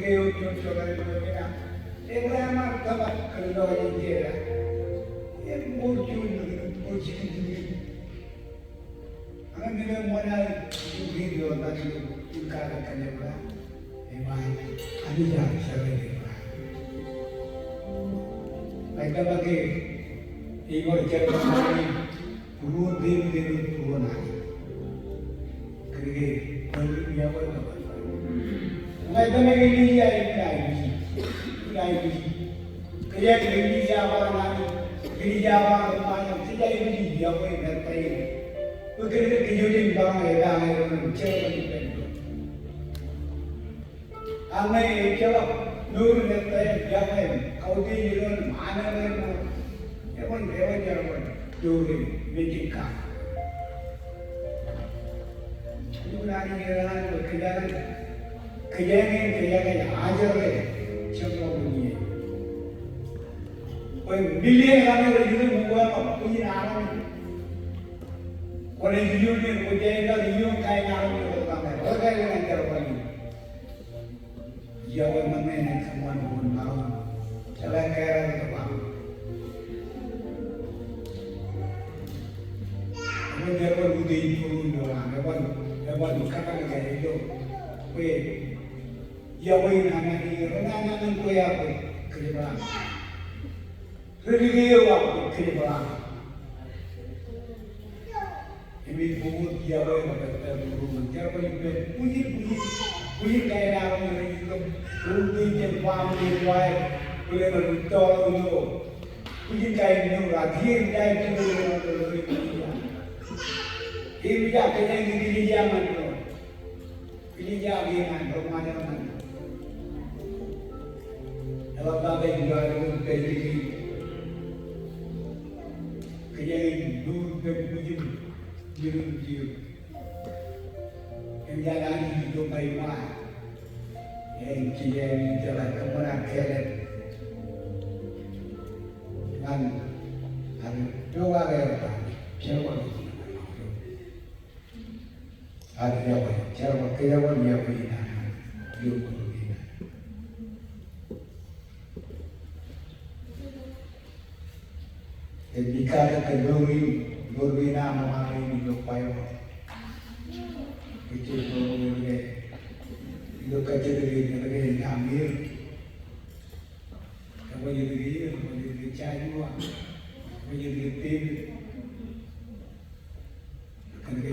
ke eo juon joḷọk eo ej ba, Ebream ear tōmak kōn lọjilñier eo. Im ṃool juon, ṃool jikin jikin. Ak men eo eṃṃan aō, ij riit ioon ḷọk ilo in katak kōn Ebream. Ej ba, Anij ear jeḷā Ebream. Ij tōmak ke ij bar jerbal ṇe, būruon Devid eo, būruon Anij. Kōnke, ij tōmak ke Elija ej aikuj, ej aikuj. Kōjeañ Elija bar ñan, Elija bar ñan, jej aikuj yokwe im ettā. Bwe kōnke kōj wōj in bar ñan epañ eo im jerbal ippān. Ak ñe ejjeḷọk mour in ettā im yokwe im kautiej ilo an eo, eban, eban jerbal mour in mejān katak. Lukkuun Anij eḷaññe kōjeañ, kōjeañ in kōjeañ in ajri jeṃḷọkin iien. Bwe million kaṇe rej itok ṃukwe eo, bwijin armej. Kwōnaaj itok iien, kwōj jañin kar itok kain armej eo, kwōj kar itok kain armej eo. Yokwe ṃōṇōṇō ṇe kōṃṃan bwe ṃaroñ jeḷā kaeraer tok. Eban jerbal utiej būruon eo an, eban, eban kōttar ke ilo. Bwe yokwe in an Anij, ren an, an kwe ak kōjepḷaak. Ren kwe ak kōjepḷaak. Im ej bōk yokwe eo kab ettā būruon, jerbal ippān bwijin, bwijin, bwijin kain armej rej itok, rej itok iien, baaṃle eo aer, bōlen rej itok ilo, bwijin kain mour, ak iien eo aer itok ilo, ilo, ilo, ilo. Im ij kōjeañ in Elija ñan ro. Elija ak eñin an ro ṃōjṇọ ñan. Eḷap tata ilo ad wōj pād ijin. Kōjeañ in mour ippān bwijin, bwijin eo. Im ejjeḷọk Anij ilo ṃae ṃaan. Im kōjeañ in jeḷā kōṃṃan an kāālōt. Ñan, ñan, eo aer ba, jerbal. Ad yokwe, jerbal, kōjerbal yokwe in an, ilo mour in an. Im ij katak kōn mour in, mour in an, ṃaan in ilo Baibōḷ. Ij mour in, ilo kajjitōk in, ilo kajjitōk in, ilo kajjitōk in. Eban etke, eban etke Joshua, eban etke Devid. Kōnke,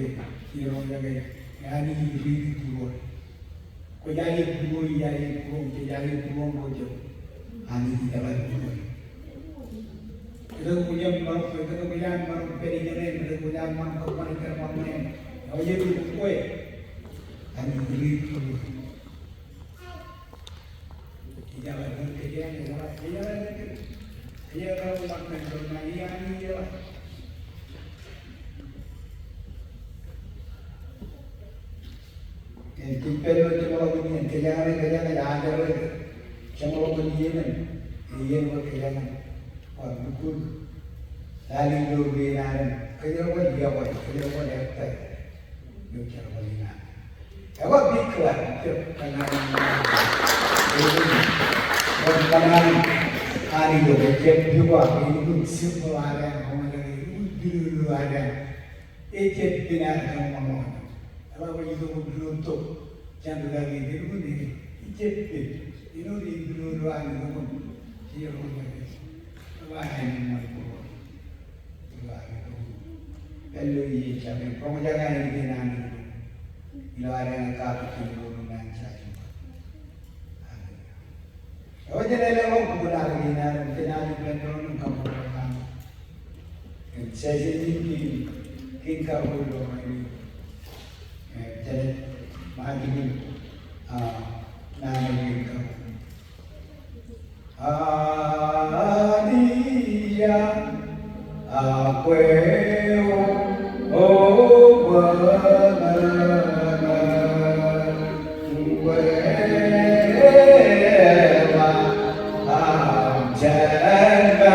irooj, Anij ej riiti būruon. Kwōj aje būruon, ij aje būruon, jej aje būruon, kwōj, Anij ej aje būruon. Etke kwōj aṃ maroñ, etke kwōj aṃ maroñ pād ijeṇe, etke kwōj aṃ maroñ kōṃṃan jerbal ṇe. Eo ej kwe, Anij ej riiti būruon. Im kōj pād ilo jeṃḷọkin iien, kōjeañ in, kōjeañ in ajri jeṃḷọkin iien in, iien eo kōjeañ in bar lukkuun lale ilo mour in an, kōjerbal yokwe, kōjerbal ettā. Ilo jerbal in an. Ekwe big clap, jab kōṇaan. Jab kōṇaan Anij eo, jab big clap, ej lukkuun simple ad eṇ, ej lukkuun ad eṇ. Ejab pen ad kōṃṃan. Eḷap ilo tok, jen lukkuun ej lukkuun ejab pen. Āinwōt ej lukkuun ad lukkuun. Ej lukkuun ej. Eḷap āinwōt ṃool. Ilo ad eo, ilo iien jabdewōt, roñjake Anij kein an ilo, ilo ad eṇ katak ilo an Josua. Eo jen leḷọk bok in ad kein an, jen ad ippān doon im kaṃṃoolol Anij. Im session in kein, kein karuo ilo rainin. Im jenaaj ṃaanḷọk in, ah, naan eo kein karuo. Anij eañ, akwe wōt, o, bōkḷọk, kwe ba, aṃ jān ba,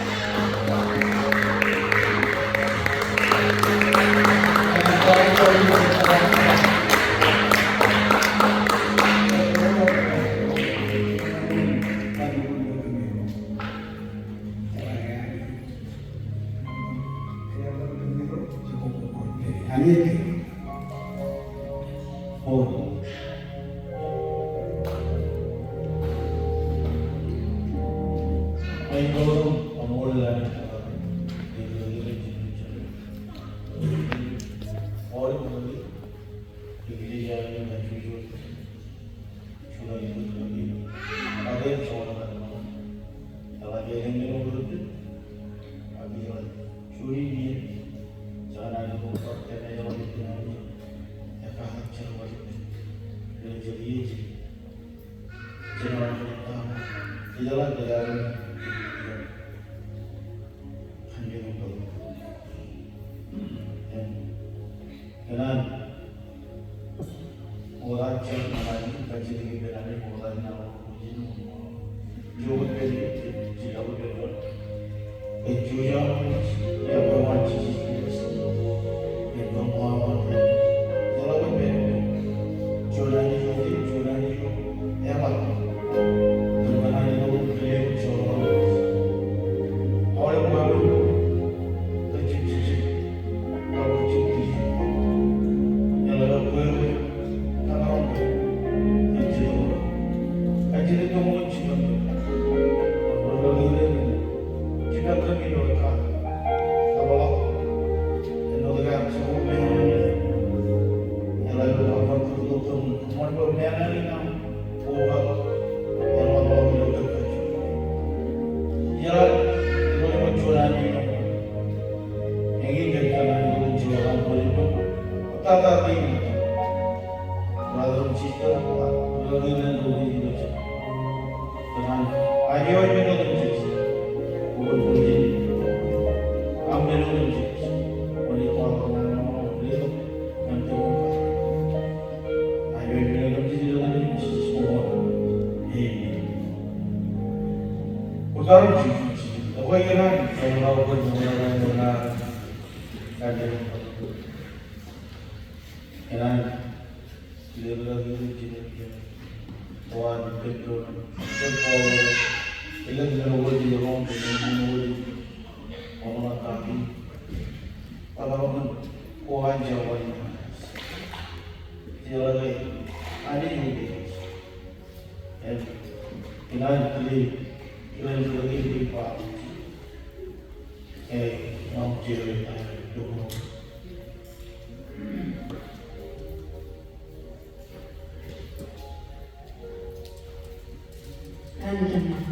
Anij eṃṃan.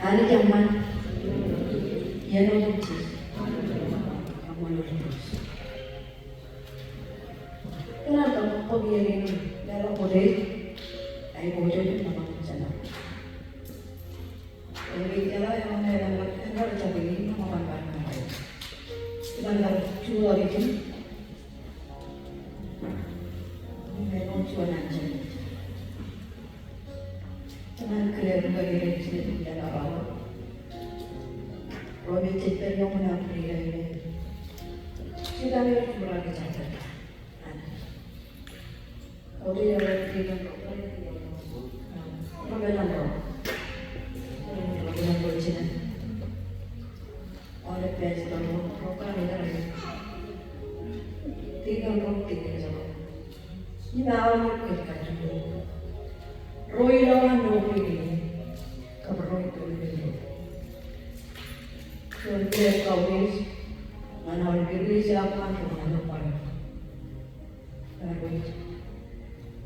Anij eṃṃan. Iien eo ej. Kaṃṃoolol Irooj. Kōn an kab bōk iien in leḷọk kōj, aikuj jen ṃōkaj jān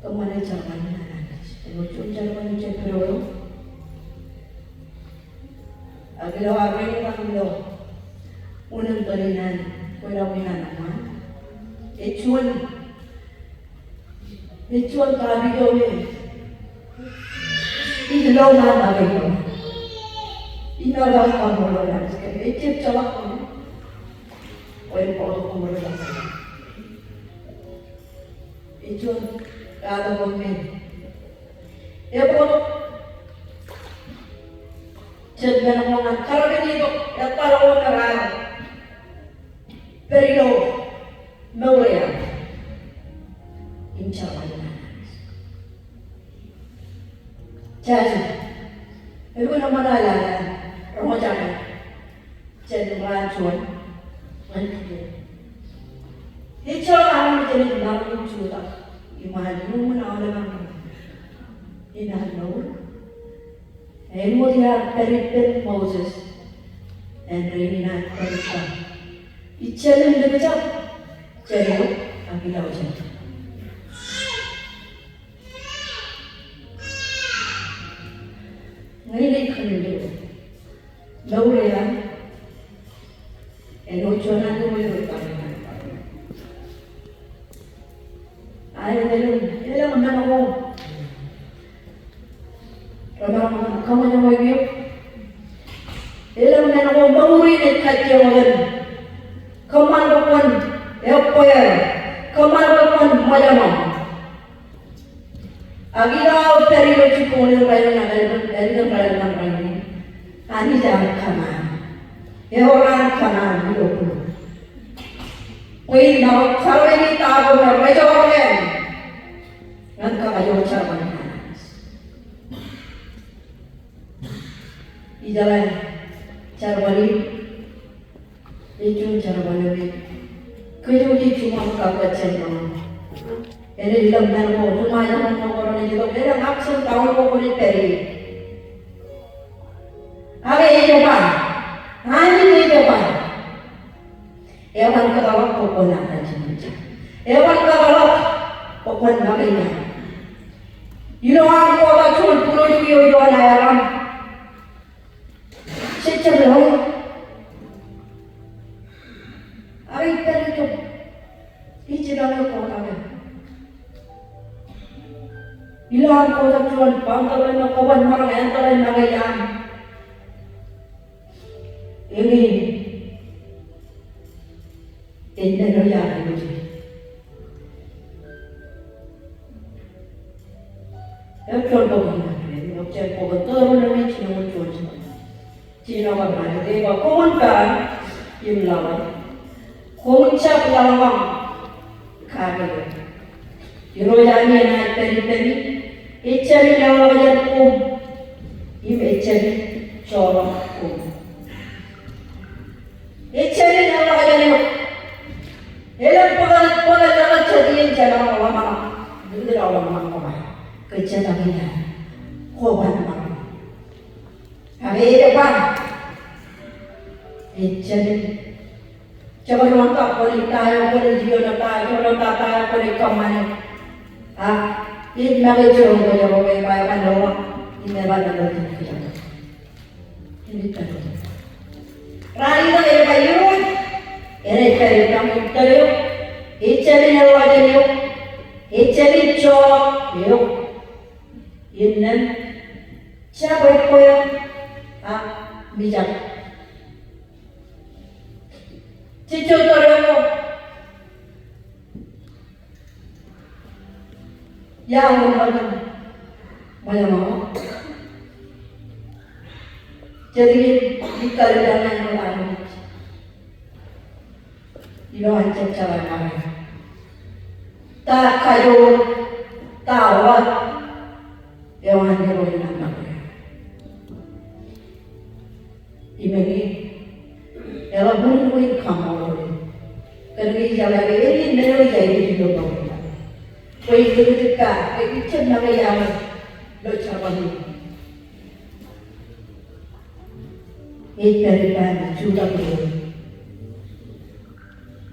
Kōṃṃane jerbal in an Anij. Āinwōt juon jerbal in jebdewōt. Ak ilo aō rein ilo unin bōlen an, kwōj lo unin an eṃṃan. Ej juon, ej juon topic eo me ij lo ñan make eo. Ij lo ñan make eo. Ej jab jeḷā ko. Kwōn bōktok koṃ ilo Ej juon katak eo me ej bōktok jet men ko ñan karōk in itok etal ko me raar pād ilo mour eo im jerbal in an Anij. Jān, eḷap an eṃṃan aō roñjake jān raan juon ñan kiiō. Ejjeḷọk armej enaaj maroñ in jutak iṃaan iuṃwin aolep an ro in an mour. Āinwōt ear pād ippān Moses, āindein enaaj pād ippān ijjāmin likjab jān eok ak ilọk jān. Ñe ij kōn ilo mour eo an, āinwōt juon an ilo mour eo an, āinwōt elōñ, elōñ men ko. Remaroñ kōṃṃan eo eok. Elōñ men ko mour in ej kajjioñ wōt. Kōṃṃan bwe kwōn ebbeer, kōṃṃan bwe kwōn ṃōjṇọ. Ak ilo aō pād ilo jibboñ in rainin, ak ālikin, ālikin rainin, rainin, Anij ear kōṇaan. Ewōr an kōṇaan ilo būruō. Bwe in maroñ karōk in ta ko me rejọọr ñan kakajoor jerbal in Anij. Ijeḷā jerbal in, ej juon jerbal eo me kōj wōj ej jiṃor kab kajjien roñ. Enaaj ilọk men ko, jiṃor ko renaaj ilọk, elōñ ups and down ko kwōnaaj pād ie. Ak ej ba, Anij ej ba, eban kōtḷọk bwe kwōn aō kajjien. Eban kōtḷọk bwe kwōn make iaan. Ilo an kōtḷọk juon būrooj eo ioon aer aṃ. Jejjab ḷọk. Ak ij pād itok. Ij jipañ eok kōtḷọk. Ilo an kōtḷọk juon baaṃle eo me kwōban maroñ ānbwinōk make iaan. Eñin. Ej men eo iar āinwōt. Ej juon bok in, ej juon bok in tōre eo me ej juon, juon. Jino kōṃṃane, ej ba, koṃwin peran im laḷ. Koṃwin jab laḷ ñan kake. Irooj ami enaaj pād ippemi, ejjab in eḷḷọk jān koṃ, im ejjab in joḷọk koṃ. Ejjab in eḷḷọk jān eok, Elōñ bōkḷọk, bōkḷọk jet iien jemaroñ ḷōmṇak, ḷōmṇak koṃ, kōj jemaroñ ḷōmṇak. Koban ṃōk. Ak ej ba, ejjab, jemaroñ tok, kwōnaaj ta eo, kwōnaaj iioon ta eo, jemaroñ ta ta eo, kwōnaaj kōṃṃane. Ak ij make sure bwe ro rej ba eban ḷōmṇak im eban ḷōmṇak. Raan in ej ba Irooj, enaaj pād ippaṃ im tōl eok, ejjab in ewōj eok, ejjab in joḷọk eok. Innām jab ebbweer ak mijak. Jej juon tōl eok. Iar wōnṃaanḷọk ṃōjṇọ. Jet iien ij kallimjek ñan ro armej ilo an jab jeḷā ṇe. Ta kajoor, ta wōt eo an Irooj ṇe. Im eñin, eḷap bwe ren kaṃṃoolol eok. Kōnke ij jeḷā ke eñin men eo ij aikuj ilo bwe ren kaṃṃoolol eok. Bwe ij likūt kake, bwe ij jab make iaḷ ilo jerbal in. Ej pād ippa im jutak ilo,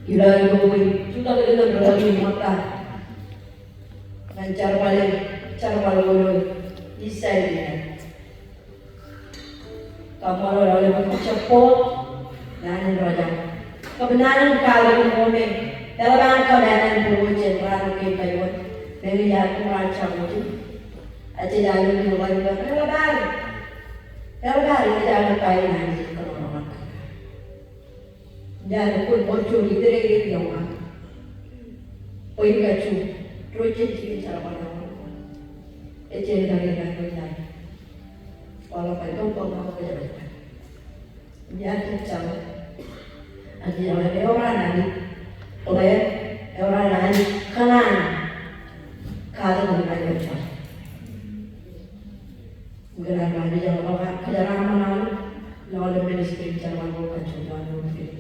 ilo aikuj bwe ij jutak ilo ri-Ḷapinṃōtta ñan jerbal in, jerbal eo ilo East Side in. Kaṃṃoolol aolep ro jab bōk naan in ro jab. Kab naan in kaalikin ro me eḷap an kōṃṃan bwe ro jen raan kein kaiwōt. Meñe iar kōṃṃan jab wōt. Ajej aolep ro ḷadik eḷap an, eḷap an ej aolep ro ṇe ej kōṃṃan. Iar kōn bwe juon ippān eo an. Bwe in kajju, ro jen jikin jerbal eo an. Ejjeḷọk ilo an. Kwaḷọk bwe tok bwe ṃōk eo ej an. Iar jab jeḷā. Ak ijeḷā ewōr an Anij. Bwe ewōr an Anij kōṇaan. Katak in eo ej an. Ñe ḷak ṃani ej ḷọk kōjeraaṃṃan ḷọk ministry in jerbal ko kajjojo ilo ministry in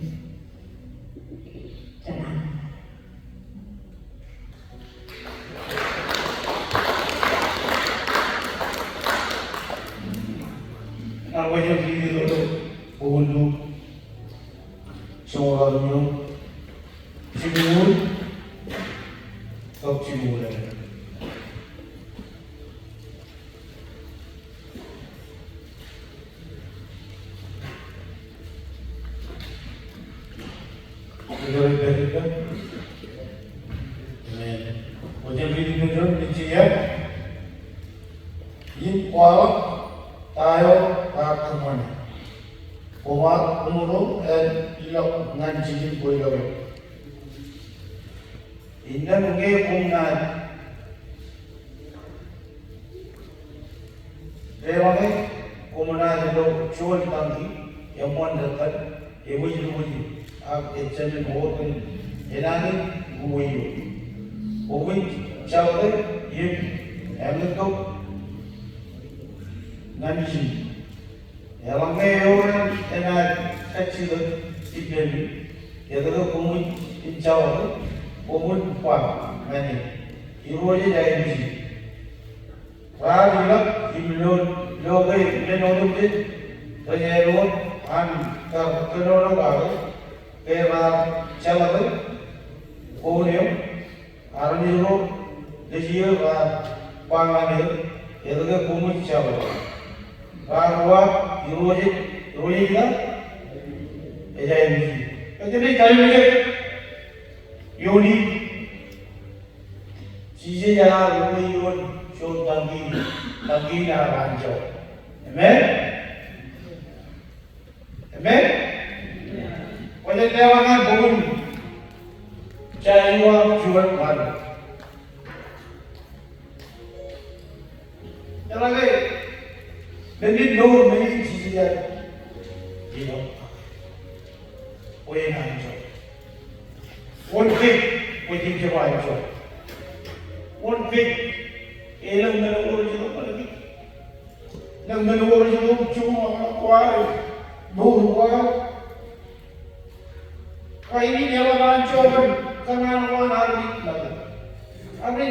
jerbal. Ak kwōj riiti ilo bok in Luk joñoul otemjej, jibukwi kab jibukwi. Amen. Kwōj riiti ilo, ilo, ilo, im kwaḷọk ta eo raar kōṃṃane. Koṃ ar, koṃro āinwōt ilọk ñan jikin bwilọk eok. Innām ñe koṃ naaj deḷọñe, koṃ naaj lo juon donkey eṃṃan tōttan, eṃōj lukkuun, ak ejjab men eo kōn enañin uwe eo. Koṃwin jabdewōt im āinwōt tok ñan ijin. Eḷaññe eor enaaj kajjitōk ippemi, etke koṃij jabdewōt? Koṃwin ba ñan e, Irooj ej aikuji. Raar ilọk im lo, lo ke men otemjej rej āinwōt an kar kōnono kake, ke raar jeḷā ke koon eo. Armej ro nejier raar ba ñan e, etke koṃij jabdewōt? Raar uwaak, Irooj ej, Irooj ej ilo, ej aikuji. Kōjro ej kallimjek ioon in. Jisōs ear uwe ioon juon donkey, donkey in ear anjọ. Amen? Amen? Kwōj leḷọk ñan bok in Joshua juon ṃaan. Eḷaññe men in mour, men in Jisōs ear ilo, bwe en anjọ. Wōn kōj bwe jen jab anjọ? Wōn kōj? Elōñ men eo rej itok ṃōk kōj. Elōñ men eo rej itok ṃōk juon eo, ṃōk ko ad, mour ko ad. Rainin eḷap anjọ kōn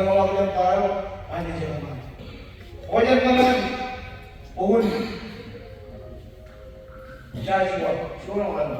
kōmeḷeḷe ḷọk jān ta eo Anij eṃṃan. Kwō jen kōṇaan bok in Joshua, juon eo an.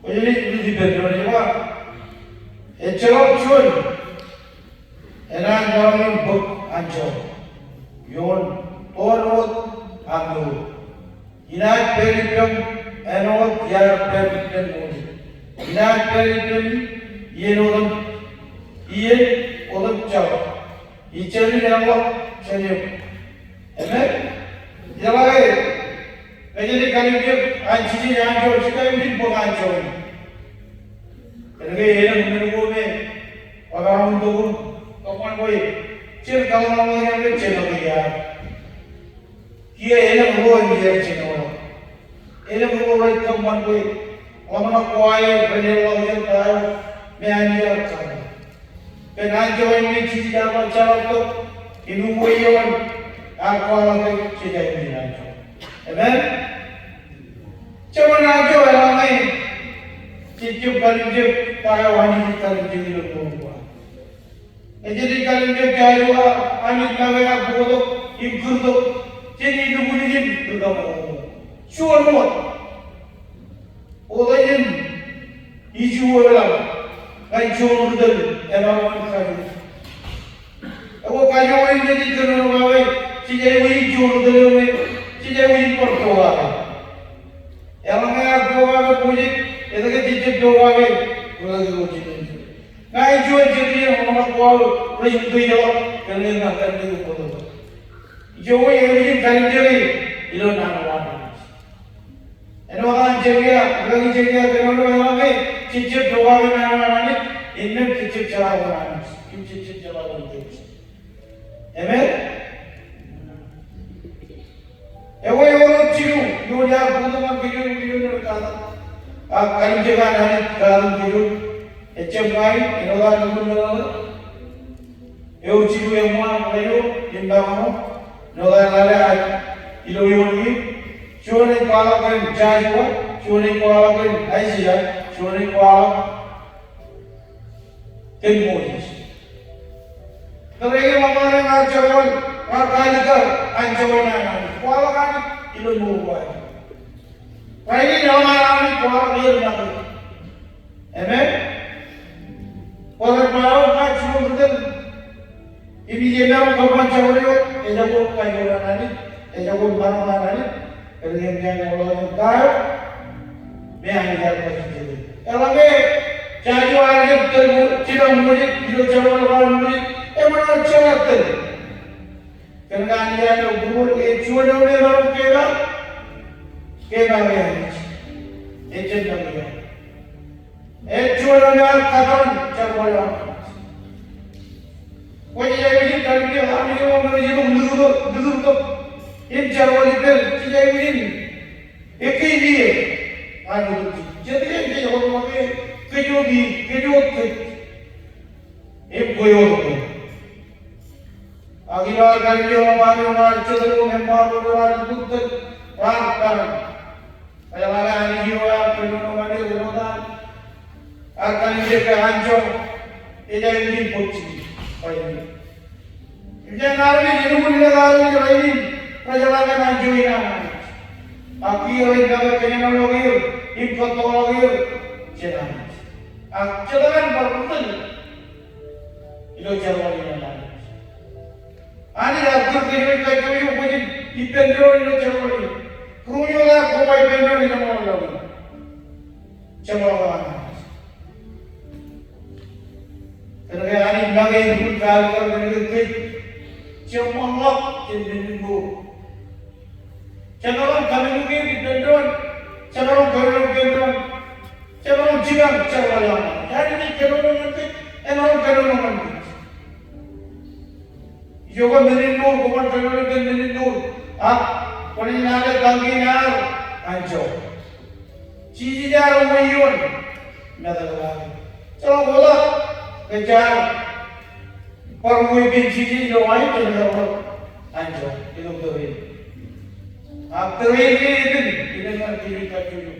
Kwōj jen ippān doon eo ej ba, ejjeḷọk juon enaaj maroñ in bōk anjọ ioon toon wōt aṃ mour. Inaaj pād ippaṃ āinwōt iar pād ippān Moses. Inaaj pād ippān iien otem, iien otem joḷọk. Ij jab in eḷḷọk jān eok. Amen. Ijeḷā ke, ñe jej kalimjek an Jisōs anjọ, jej kalimjek bōk anjọ in. Kōnke elōñ men ko me ekaroñ in tok im kōṃṃan bwe jen kaḷapḷọk ñan ke jen ḷọk iar. Kiiō elōñ ro rej jino ḷọk. Elōñ ro rej kōṃṃan bwe ḷōmṇak ko aer ren eḷḷọk jān ta eo me Anij ear kaṃṃoolol. Kōn anjọ in me Jisōs ear bar jeḷā tok im uwe ioon ear kwaḷọk ke jej aikuj in anjọ. Amen. Jeban anjọ eḷaññe jej jab kalimjek ta eo Anij ej kalimjek ilo mour ko aṃ. Ej jej kalimjek Joshua, Anij make ear bōktok im kūrtok jān Ijip in kūrtok. Juon wōt. Wōt ej ijin eo ḷọk ñan juon ri tōl emaroñ in kajoor. Ekwe kajoor in jej kōnono bwe jej aikuj in juon ri tōl eo me jej aikuj in bar pokake. Eḷaññe ear pokake Moses, etke jej jab pokake ri tōl eo ijin. Ña ij juon jekien eo ḷōmṇak ko aō rej ukeejḷọk kōn ña kōn ña eo bōktok. Ijo eo ej kalimjek ilo naan eo an Anij. Āinwōt an Jekia, ikaki Jekia kōnono eḷaññe jej jab pokake naan eo an Anij, innām jej jab jeḷā wōt Anij, im jej jab jeḷā wōt Anij. Amen. Ewi eo ej jilu, ioon ear bōktok ñan kōj ioon ioon eo katak. Ak kalimjek an Anij katak kōj ioon. Ejjab ña in, āinwōt an lukkuun meḷeḷe. Eo jilu eṃṃan eo, im ba eo, āinwōt an lale ilo ioon in. Juon ej kwaḷọk kōn Joshua, juon ej kwaḷọk kōn Isaiah, juon ej kwaḷọk kōn Moses. Tōre ke ṃōṃaan ear jerbal, raar kaalikkar anjọ in an Anij. Kwaḷọk Anij ilo mour ko aer. Rainin eḷap an Anij kwaḷọk er make. Amen. Kwaḷọk eo ña juon ri tōl. Im ij jab maroñ kōṃṃan jabdewōt, ejako kajoor an Anij, ejako maroñ an Anij, kōnke ña ij eḷḷọk ta eo me Anij ear kajjitōk. Eḷaññe Joshua ear jab tōl, jilọk Moses, ilo jerbal ko an Moses, eṃṃan ear jeḷā tōl. Kōnke Anij ear lo bwe ej juon eo me emaroñ kepaak, kepaak e Anij. Ejjab maroñ. Ej juon eo me ear kōttar jerbal eo an Anij. Kwōj aikuj in kar ippān Anij eo eṃōj itok likūt, likūt tok im jerbal ippān, jej aikuj in ekkejel ñan otemjej. Jet iien jej ḷotak ke kōj wōt, kōj wōt kōj im kwe wōt kwe. Ak ilo ad kar ippān ḷōṃaro, ilo ad jitōñ im eṃṃaan ro, ilo ad likūt tok, raar kōṇaan. Kōjeḷā ke Anij eo ear kōnono ñan er āinwōt ad, ear kallimjek ke anjọ ej aikuj in bōk jikin bwe en. Im jān armej, elukkuun ḷọk armej rainin, rej jeḷā kōn anjọ in an Anij. Ak kiiō rej make kōjenolọk er im kōttoḷọk er jān Anij. Ak jete kar bar ri tōl ilo jerbal in an Anij. Anij ear kūr kōj kajjojo bwe jen ippān doon ilo jerbal in. Kūr kōj kar koba ippān doon ilo jerbal in. Jeṃḷọk an Anij. Kōnke Anij make lukkuun kaalikkar kōnke kōj jeṃḷọk jān men in mour. Jemaroñ kōnono ippān doon, jemaroñ kōnono ippān doon, jemaroñ jipañ jerbal eo an Anij. Anij ej kōnono ñan kōj, emaroñ kōnono ñan kōj. Ijoke men in mour, kwōban kōnono kōn men in mour. Ak kwōnaaj naan ke kañin ear anjọ. Jisōs ear uwe ioon metōk eo an. Jeḷā ḷọk ke jaar bar uwe ippān Jisōs ilo wain, jeḷā ḷọk anjọ ilo tōre in. Ak tōre in ke epen, epen ñan kōj kajjojo.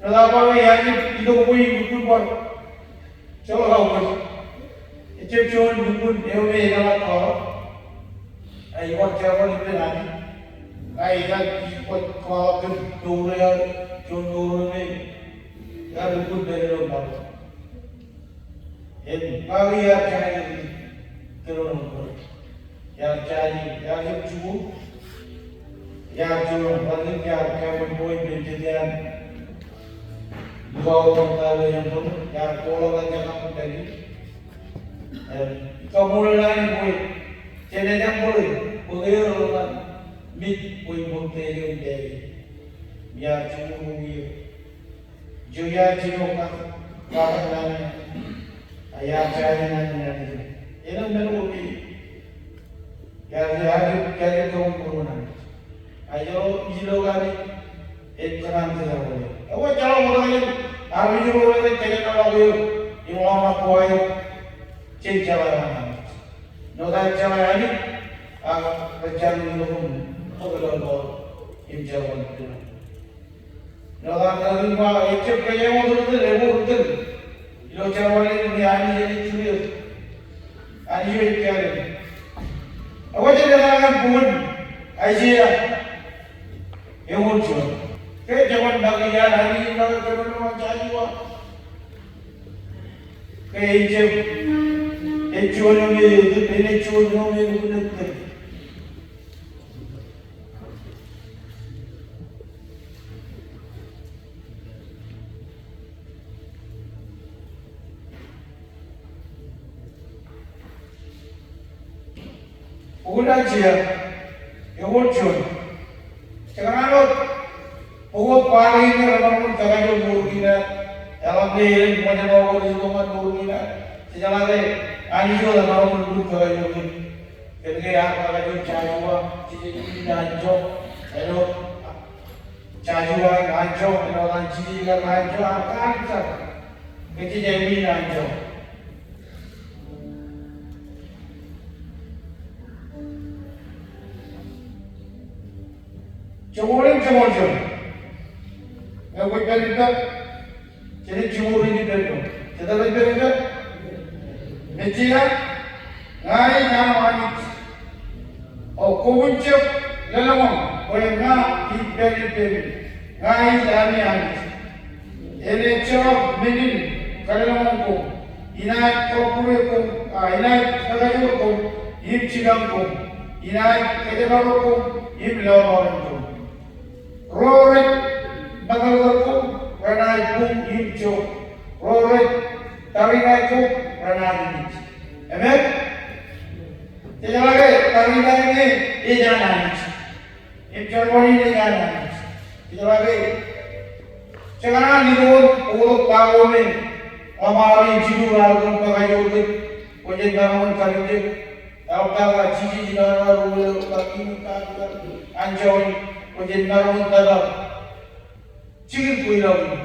Jeḷā ḷọk ke ear jab itok bwe in lukkuun bar jeḷā ḷọk. Ejjab juon lukkuun eo me ejeḷā kọọrọ. Ak ewōr jerbal ippān Anij. Ak ear jab kọọrọ kōn mour eo, juon mour eo me ear lukkuun pād ilo bar. Im ba ke ear jaje kōnono mour. Ear jaje, ear jab jikuuḷ. Ear juon bar, ear kōṃṃan bwe ippān jet iaan lukkuun eo ear kōḷọk ñan jekam tani. Im ij kaṃṃoolol Anij bwe jen ej jab bōlen bwe ke eḷap an mej bwe in bōk tani im tani. Im ear jikuuḷ eo. Ijo iar jino kar, kar naan, ak iar jaje naan in Anij. Āinwōt men ko me iar, iar, iar, iar kaṃṃoolol Anij. Ak ilo, ilo Anij ej kōṇaan kōj. Ewōr jeḷā ḷọk in armej ro rej kōnono ḷọk eok im ḷōmṇak ko aer, jen jeḷā Anij. Āinwōt aer jeḷā Anij, ak rej jañin itok im bōk ilo bar im jerbal ippān Anij. Ilo ad kar ba, ejjab kōjeañ wōt ri tōl, ewōr ri tōl ilo jerbal in, Anij ej ri tōl. Anij eo ej pād in. Ak ewōr jet eo ear kar bōk in Aiseia eoon juon. Ke jeban make iaan Anij in make kōnono ñan Jojua. Ke ejjab, ej juon eo me, ej juon eo me lukkuun tōl. Bok in Aiseia eoon juon. Jekōṇaan wōt bok eo ba ke emaroñ in kakajoor mour kein ad. Eḷaññe ej ṃōjṇọ wōt ilo mour kein ad, jejeḷā ke Anij eo emaroñ in lukkuun kakajoor kōn. Kōnke ear kakajoor Jojua, jej aikuj in anjọ, āinwōt Jojua ear anjọ, āinwōt an Jisōs ear anjọ, ak kar jar ke jej aikuj in anjọ. Joel in, Joel in. Ñe kwōj pād ippād, jenaaj jiṃor in ippān doon. Jete rej pād ippād? Mejja, ña ij aṃ Anij. O, kwō jen jab lōḷñọñ bwe ña ij pād ippāmi. Ña ij ami Anij. Enaaj jerọk men in kalōḷñọñ koṃ. Inaaj kọkkure koṃ, a, inaaj kakajoor koṃ im jipañ koṃ. Inaaj kōjparok koṃ im lọmọọren koṃ. Ro rej metartar koṃ renaaj buñ im jo. Ro rej tariṇae koṃ renaaj imej. Amen. Jejeḷā ke tariṇae ṇe ej an Anij. Im jerbal in ej an Anij. Jejeḷā ke jekōṇaan itok wōt bok eo me ḷōṃaro in jilu raar kōn kakajoor kōj. Kwōj maroñ in kalimjek, eḷap kake Jisōs in awa ruo eo, kake in kake kake anjọ in, kwōj maroñ in tōpar jikin bwilọk in,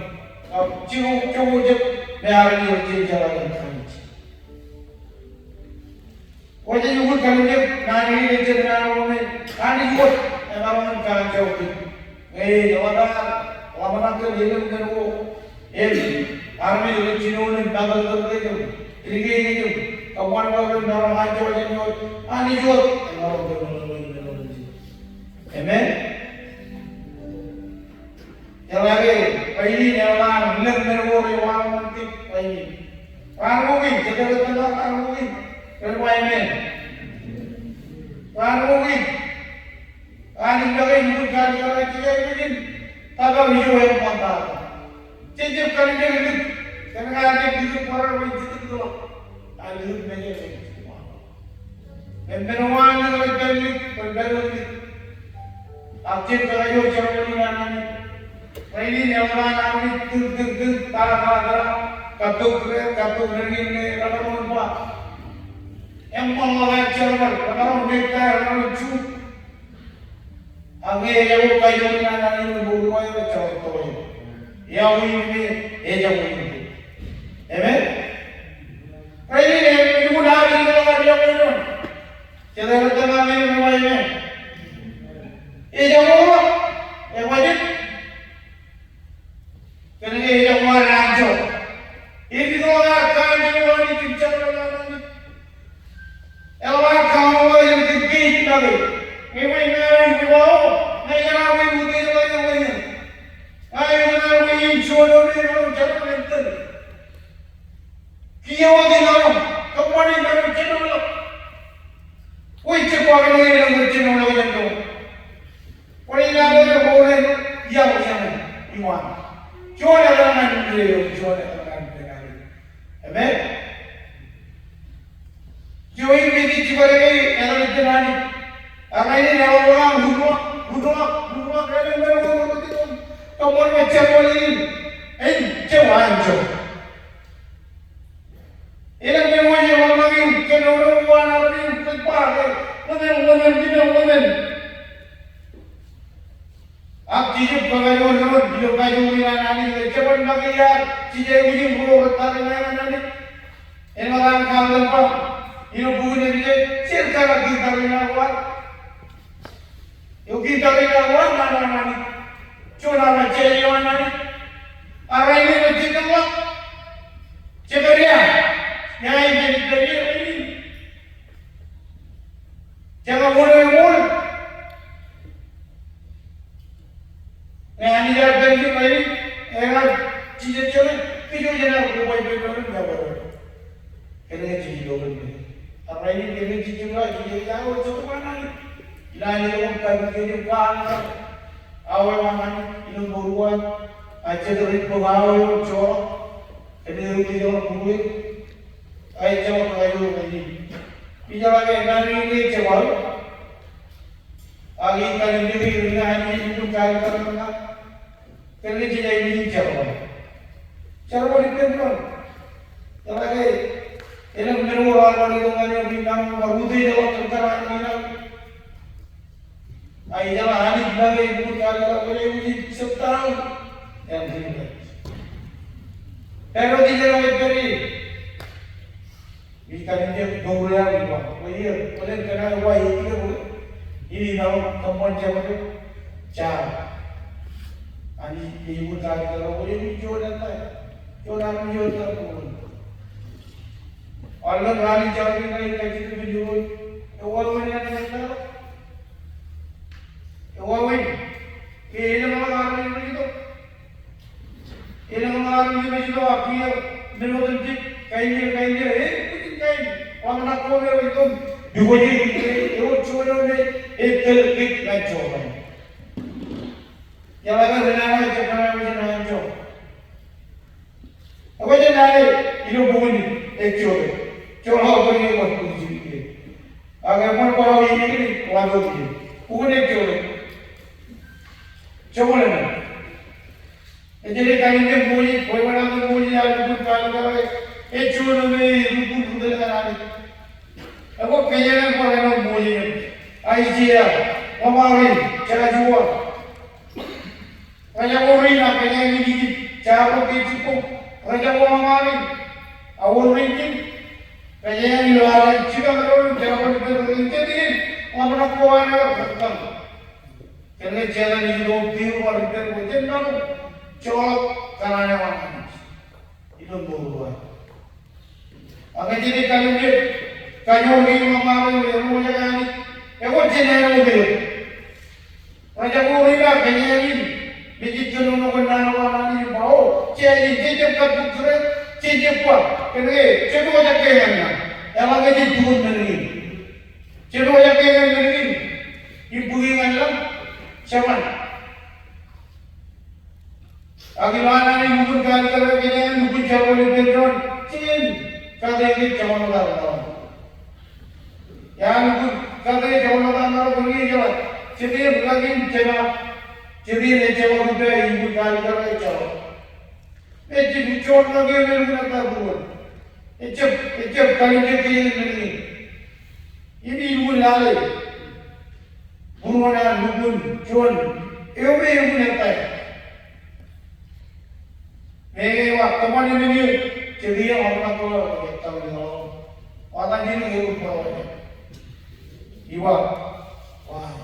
ak jikin jokjok me armej rej jeḷā kōn Kraist. Kwōj lukkuun kalimjek naan in, ejjab naan eo me Anij wōt emaroñ in kaanjọ kōj. Ñe ej ḷōmṇak, ḷōmṇak kōn elōñ men ko, im armej rej jino im pād ilo dik im, dik im, kōṃṃan bwe ren maroñ anjọ jān wōt, Anij wōt emaroñ kōnono ilo men ko. Amen. Jeḷā ke rainin eḷap an elōñ men ko rej waḷọk ñan kōj rainin. Raan ko kein, jete rej tōpar raan ko kein. Ren ba amen. Raan ko kein. Raan in make lukkuun kaalikkar eo ej jino kōj in tōpar ijo eṃṃan ta. Jejjab kalimjek dik. Kōnke ej dik bar rej jidik ḷọk. Ej dik meje eo ej jidik bar. Im men ko an rej pād dik, rej pād dik. Ak jen kakajoor jerbal in an Anij. Rainin eḷap an armej dik dik dik, ta ta ta, katok rej, katok rej, im emaroñ ba, eṃṃan ḷọk aer jerbal, emaroñ make ta, emaroñ juuk. Ak ñe ejako kajoor in an Anij, ṃool eo ejjab tokjān. Eo ej, ejako ej. Amen. Rainin ej lukkuun aō ilo ad eo eo. Jete rej tōpar amen, ej ba amen. Ejako ḷọk, ej ba jet. Kōnke ejako ad anjọ. Ej itok ḷọk ad kaanjọ ḷọk Anij im jerbal ḷọk Anij. Eḷap ad kaanjọ ḷọk Anij im kōj make. Ñe bwe ña ij ba, o, ña ij kōṇaan bwe in utiej ḷọk eo eo. Ña ij kōṇaan bwe in juon eo me emaroñ jerbal im tōl. Kiiō wōt emaroñ, kōṃṃan emaroñ jino ḷọk. Kwōj jab ba kōn elōñ rej jino ḷọk jān doon. Kwōnaaj lale ro ren iọkwe iọkwe iṃaan. Juon etal ñan indeeo, juon etal ñan indeeo. Amen. Juon in mejeej jibadeke etal ijin Anij. Ak rainin eḷap an rūtḷọk, rūtḷọk, rūtḷọk, elōñ men ko rej rūtḷọk. Kōṃṃan bwe jerbal in en jab anjọ. Elōñ men ko ej ḷōmṇak im kōnono wōt an armej im kōj ba ke ḷōmṇak, ḷōmṇak, kōnono ḷōmṇak. Ak jejab kakajoor ro ilo kajoor in an Anij, ejjab make iaad, jej aikuj in ro rej tariṇae ñan Anij. Eṃōj an kaḷap ba ilo bok in Epesōs, jen kōṇaan kōn tariṇae ko ad. Eo kōn tariṇae ko ad, ñan an Anij. Juon armej eo an Anij. Ak rainin rej jitōñḷọk. Jekariah. Ña ij pād ie rainin. Jekariah wōn eṃool. Ñe Anij ear pād ie rainin, ear jijet jeṇe, kōj jen aikuj in kobaik bwe ren meḷeḷe. Kōnke jej itok ilo men. Ak rainin kōnke jej itok ilo, jej itok ilo, jej itok ilo, Anij. Ilo Anij eo kajjitōk kōj im ba Anij. Aolep an Anij ilo mour eo aṃ. Ak jet rej bōk aolep joḷọk. Kōnke eo ej joḷọk būrueir. Ak ejjeḷọk kakajoor rainin. Ijeḷā ke naan in ejjab aō. Ak ij kalimjek ilo Anij ej lukkuun kaalikkar ñan Kōnke jej aikuj in jerbal. Jerbal ippān doon. Jeḷā ke elōñ men ko raar bar itok ñan eok im naan ko bar utiej ḷọk kōn kōrā in naan. Ak ijeḷā Anij make ej lukkuun kaalikkar, kwōj aikuj in shut down. Im jerbal. Pād wōt ijeḷā ke pād ie. Ij kalimjek mour eo aṃ im ba, bwe iiō, bōlen kōṇaan wa ej iiō bwe in imaroñ kōṃṃan jabdewōt jab. Anij ej lukkuun kaalikkar, bwe in juon etal, juon armej eo etal bwe in. Aolep raan in jabdewōt ṇa ij kajjitōk bwe in juon, ewāween ṇa ṇe etal. Ewāween, ke elōñ armej rej itok. Elōñ armej rej itok ak kiiō men otemjej, kain eo, kain eo, eh, bwijin kain, ḷōmṇak ko me rej itok. Because eo, eo, eo juon eo me ej tōl kōj ñan joñan. Jeḷā ke ren ṇa, jen kōṇaan bwe jen anjọ. Ak jen lale ilo bok in Exodus. Joḷọk bwe ej ṃōk bwijin ie. Ak eṃṃan bwe ej ṃōk bwijin ie. Bok in Exodus. Joñan eṇ. Ej kalimjek Moses, bwebwenato Moses ear lukkuun kaalikkar, ej juon eo me ej lukkuun rūtōl ñan Anij. Kōjeañ bar āinwōt Moses im Isaiah, ḷōṃaro in Joshua. Rej jako ri ṇa kōjeañ in Ijip, jabōt ke jibboñ. Rej jako ḷōṃaro in, a wōr ri in, kōjeañ in ilo ad jipañ ro im jerbal ippān ro im jet in ḷōmṇak ko an ear kōttar. Kōnke Setan ej itok im tiur bar ippān bwe jen maroñ joḷọk kōṇaan eo an Anij ilo mour eo aō. Ak ñe jej kalimjek kajoor kein ḷōṃaro eo eṃōj an Anij, ekwe jen āinwōt eok. Rej jako ri ṇa kōjeañ in, me jej kōnono kōn naan ko an Anij im ba, o, jej, jej jab kab bōk kōrā, jej jab ba, kōnke jepojak ke ñan naan, eḷaññe jej pukot men kein. Jepojak ke ñan men kein, im bōki ñan lañ, jeban. Ak ilo an Anij lukkuun kaalikkar eo kōjeañ in, lukkuun jerbal ippān doon, jen kate ke joñan wōt aō. Iar lukkuun kate ke joñan wōt aō, kōnke ej jeḷā, jet in ḷak in jema, jet in ejjeḷọk ippān lukkuun kaalikkar eo ejjeḷọk. Ejjab juon ṇe ke me lukkuun ettā būruon. Ejjab, ejjab kalimjek ke ej men kein. Im ilukkuun lale būruon an lukkuun juon eo me elukkuun ettā. Meñe ej ba kōṃṃan men eo, jet iien ḷōmṇak ko ej ettā ḷọk. Wōt an jino erup bōro eo. Iba, wow.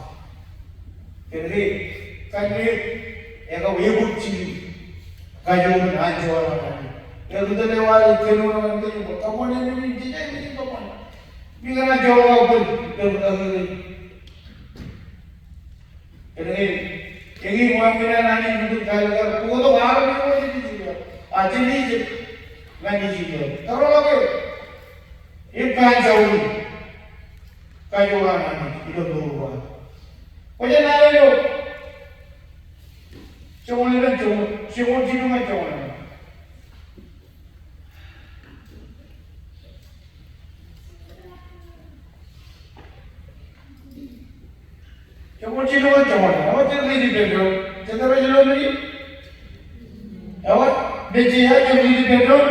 Kōnke, kōnke, ekwe ebōk jikin kajoor in anjọ an Anij. Eḷap ilo eo ad kōnono kōn kōj, kōṃṃan men in, jej aikuj in kōṃṃan. Im ikōṇaan joḷọk aō bōd, bōd, bōd, bōd. Kōnke, eñin ṃweo in an Anij lukkuun kaalikkar, bōktok armej eo ej Israel. A, jen Ijip, ñan Ijip eo. Tōrḷọk e. Im kōn joñan kajoor an Anij ilo mour eo aō. Kwōj naan ilo joñoul emān, joñoul, joñoul jilu ñan joñoul emān. Joñoul jilu ñan joñoul emān. Ewōr jen riiti ippān doon. Jen riiti ippān doon. Ewōr, jen riiti ippān doon.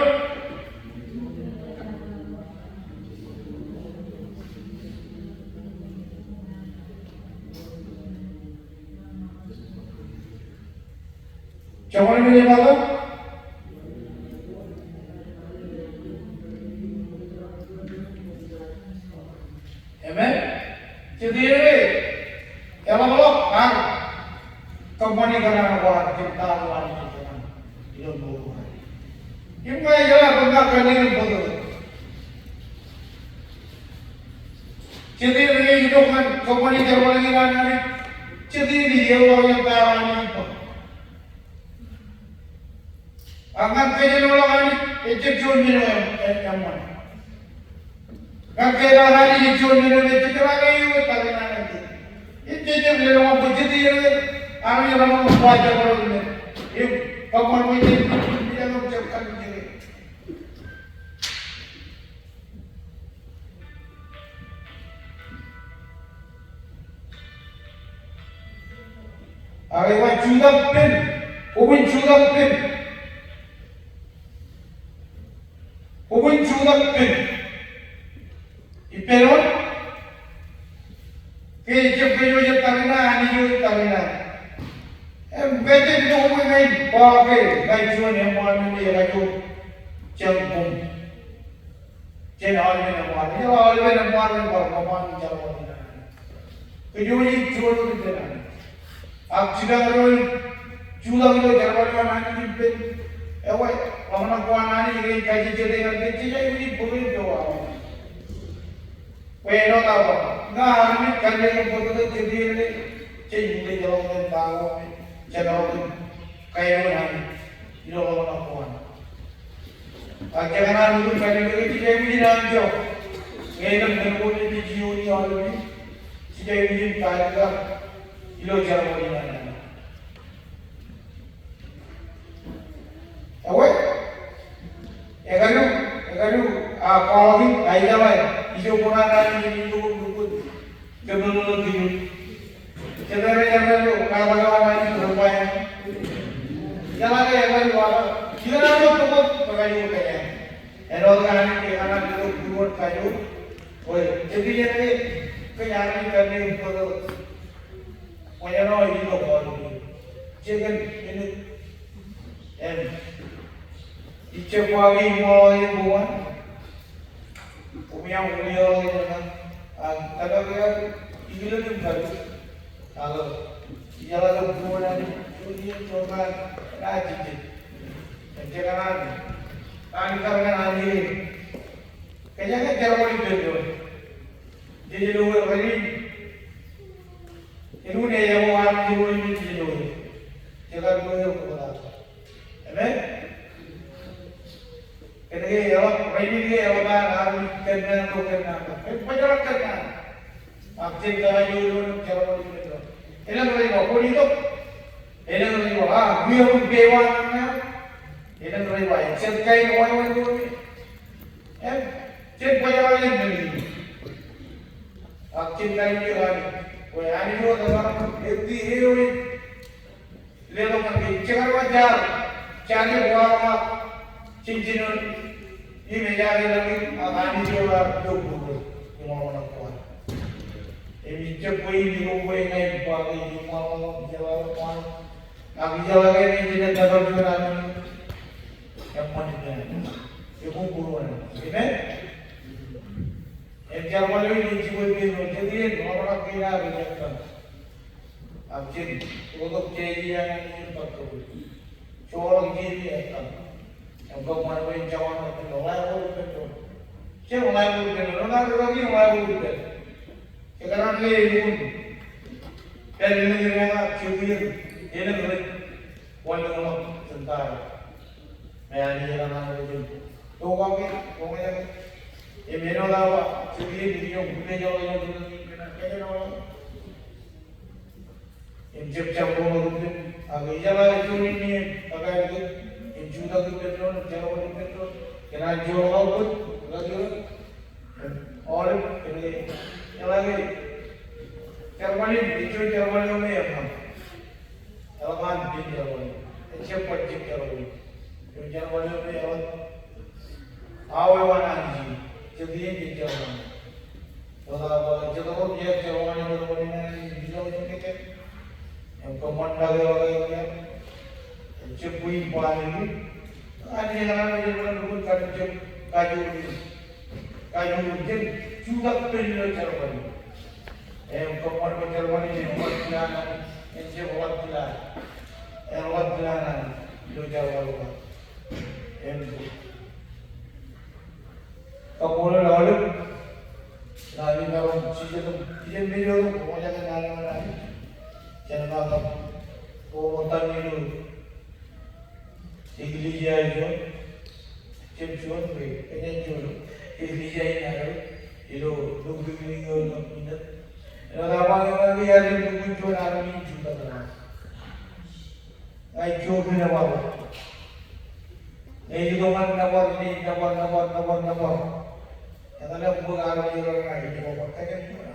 Joñoul emān ej ba tok? Amen. Jet iien eo eḷapḷọk ad kōṃṃani kōṇaan ko ad, jen ta ḷọk an ilo kōṇaan ilo mour ko ad. Im ña ij jeḷā bwe ña kōnnaan bōktok. Jet iien eo ej itok ñan kōṃṃani jerbal kein an Anij, jet iien ej iien ḷọk ilo ta eo an Anij ippa. Ak ñan kōjenoḷọk Anij, ejjab juon men eo eṃṃan. Ñan ketak Anij ej juon men eo ejjab, jeḷā ke ewi eo ej tariṇae ñan kōj. Im jejjab lelōñ bwe jet iien eo armej ren ṃōk ba jerbal eo im kōṃṃan bwe jen, jen, jen, jen, jen, jen, jen, Ak ej ba jutak pen, kwō pen jutak pen. Kwō pen jutak pen. Ippān wōn? Ke ejjab kōj eo jej tariṇae, Anij eo ej tariṇae. Im ke ejjab itok bwe ña in ba ke ña ij juon eṃṃaan men eo ekajoor jān koṃ. Jān aolepen eṃṃaan, ej aolepen eṃṃaan eo bar kōṃṃan jerbal in an Anij. Kōj eo ej juon wōt ippān Anij. Ak jipañ ro rej jutak ilo jerbal eo an Anij ippān, ewōr, ḷōmṇak ko an Anij ke ej kajejjet ñan kōj, jej aikuj in bōk e im pewa. Bwe āinwōt aō ba, ña armej kallelōñ bōktok jet iien eo, jej utiejḷọk ñan ta ko, jej ḷọk im kain an Anij ilo ḷōmṇak ko an. Ak jekōṇaan lukkuun kallelōñ, jej aikuj in anjọ. Ñe elōñ men ko me jej iioni aolepān, jej aikuj in kaalikkar ilo jerbal in an Anij. Ewōr, ekajoor, ekajoor, a, kwaḷọk in, a, ijeḷā, ijo kōṇaan an Anij ej itok im lukkuun kōnono kōn kiiō. Jet eo rej errā ilo katak eo an Anij rej ba, ijeḷā ke ekajoor, a, ikōṇaan ṃōk pukot ekajoor kōjeañ. Āinwōt an Anij ekōṇaan ilo būruon kajoor. Bwe, Ej iien ke kōj armej kōn ṇe bōktok wōj ṇe ilo kọọte. Jekōn eṇ, im ij jab ba ke ṃool eo ej ba wōn. Koṃ iaan koṃ iọkwe ñan etan. Ak tōmak eo ikilōk im karuo. Ak ijeḷā ke būruon an juon iien juon ran enaaj jejjet. Im jekōṇaan an kar ñan an iien. Kōjeañ ke jerbal ippān doon. Jej lo eo rein. Elukkuun ej eo an jerbal ippān jej lo eo. Jekar lo eo kōtaan. Amen. Kōnke eḷap, rainin ke eḷap an armej kōnnaan ko kōnnaan ko. Kōn bōjrak kōnnaan. Ak jen kakajoor ilo jerbal ippān doon. Elōñ rej ba, kwōn itok. Elōñ rej ba, a, we are in Taiwan now. Elōñ rej ba, ejjab kain wāween ko me. Im, jen bōjrak in men in. Ak jen kalimjek Anij. Bwe Anij eo etan, ewi eo ej letok ñan kōj, jekar ba jaar, jaar eo kwaar ba, jinjino, im ejjañin, ak Anij eo ear itok būruon, im ṃōṇōṇō kōn. Im ij jab bwe in itok bwe ña in ba ke in ṃōṇōṇō, ij jeḷā kōn, ak ij jeḷā ke in jino tōpar juon ami, eṃṃan ippān, ekwe būruon. Amen? Im jerbal eo in ej jibwe ippān doon, jet iien, ṃōṇōṇō kein aō ri jektan. Ak jen, bōktok jāje an Anij im bōktok. Joḷọk jāje ekkan. Im kōṃṃan bwe en jọwanḷọk ippān doon, ḷae ko ippān doon. Jen ḷae ko ippān doon, ḷae ko ippān. Jekar ḷe elukkuun. Pād ilo eñin ak jet iien, elōñ rej wanlōñḷọk jān ta eo. Im Anij enaaj kōṇaan bwe jen to kake, to kake. Im āinwōt aō ba, jet iien, ij kile jeḷā ilo kōn kōn kōn kōn. Im jab jaṃbo ḷọk ippān, ak ijeḷā juon in iien, ak aer kōn, im jutak ippān doon, im jerbal ippān doon, kōn an joḷọk aō bōd, ak aer kōn, im aolep, kōn ke, jeḷā ke, jerbal in, ej juon jerbal eo me eṃṃan. Eḷap an pen jerbal in. Ejjab bar jab jerbal in. Eo jerbal eo me eḷap. Aō eo an Anij in. Jet iien jej jerbal in. Eo ear ba, jet ro rej jerbal in, jerbal in an Anij in. Ilo eo ej kōkōm. Im kōṃṃan ḷọk eo ej kōkōm. Ejjab bwe in ba Anij in. Anij eṇ an ej jerbal in, lukkuun kar jab kajoor in. Kajoor in, jen jutak ippān ilo jerbal in. Im kōṃṃan bwe jerbal in en ḷak kilaan, en jab ḷak kilaan. En ḷak kilaan an ilo jerbal in. Im kaṃṃoolol aolep. Ilo ami maroñ jijet im, jijet im ijo im, koṃ jab kōṇaan ilo, jān ṃōttan ilo eklejia eo juon. Jab juon bwe, kōn juon. Eklejia in aō, ilo, lukkuun eo ilo, ilo. Ilo ta ba eo eo eo ilo lukkuun juon armej in jutak ṇe. Ña ij jokwe nōbar. Ña ij itok ñan nōbar, ij nōbar, nōbar, nōbar, nōbar. Etan eo bōk armej ro ña ij nōbar. Kōn juon.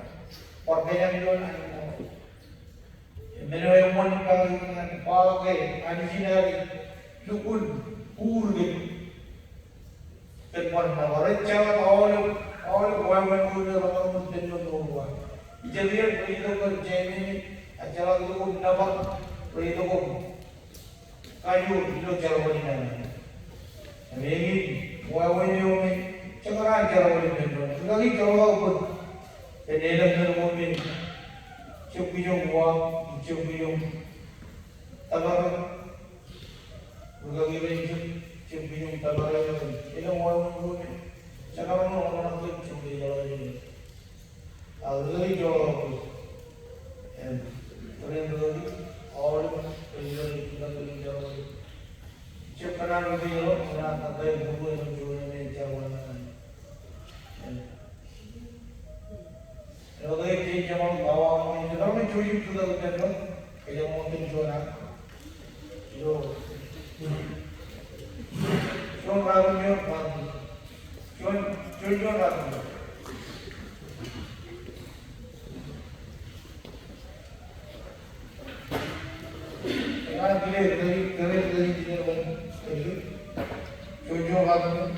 Bar kōn juon armej. Men eo eṃṃan kake ñan ba ke Anij in ear lukkuun bōk kōn. Kōn bar nōbar ej jeḷā aolep, aolep wāween ko reḷọk ilo ṃōn tōl eo ṃool wa. Jet iien rej itok kōn Germany, ejjeḷọk lukkuun nōbar, rej itok kōn. Kajoor ilo jerbal in an. Im eñin wāween eo me, jekar an jerbal in men doon. Rūkaki joḷọk aō bōd. Kōn elōñ men ko me. Jab kijoñ wa, jab kijoñ. Tōpar. Rūkaki ro jab, jab kijoñ tōpar. Elōñ wāween ko me. Jekar an ḷōmṇak kōn jab kijoñ. Ak rūkaki joḷọk aō bōd. Im, ren rūkaki, aolep, ren rūkaki, rūkaki, rūkaki. Jab kōṇaan rūkaki ḷọk, kōṇaan kōttāik būruon, im juon im ej jerbal ṇe. Im, rūkaki, jen jeṃḷọk, awa, im, jen jeṃḷọk, juon im jutak ippān doon, kōjeṃḷọk kōn juon an. Ilo. Juon ratimjuon, ratimjuon. Juon, juon, juon ratimjuon. Eñin kile, kile, kile, kile, kile, kile. Juon, juon ratimjuon.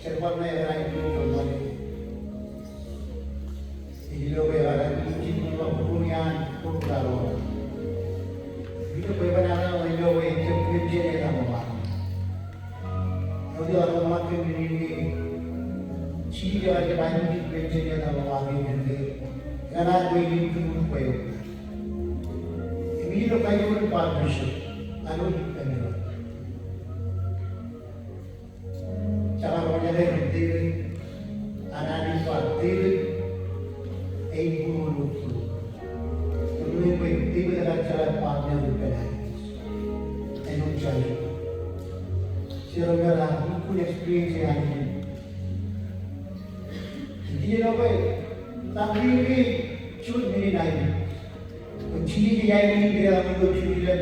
Jerbal ṇe ekar aikuj ilo ṃool e. Ej ilo ke ekar aikuj ilo ke bukun iaan bukun ilo ke ejjab kōn jerbal eo ear ṃool. Eo ej ḷak kōṃṃan kōn men in ke Jisōs ekar jab aikuj kōn jerbal eo ear ṃool kōn ke ekar aikuj kōn bwe im ilo kajoor in partnership ilo ippān doon. Jekar ro jekar ri Devid, an Anij ba Devid ej bōro ilo bōro. Ilo bwe Devid ekar jeḷā ba Devid ippān Anij. Āinwōt Joshua. Ro jekar lukkuun experience e Anij. Ilo bwe, ta ri ke juon men in Anij. Bwe Jisōs ej aikuj in deḷọñ ilo Jerusalem,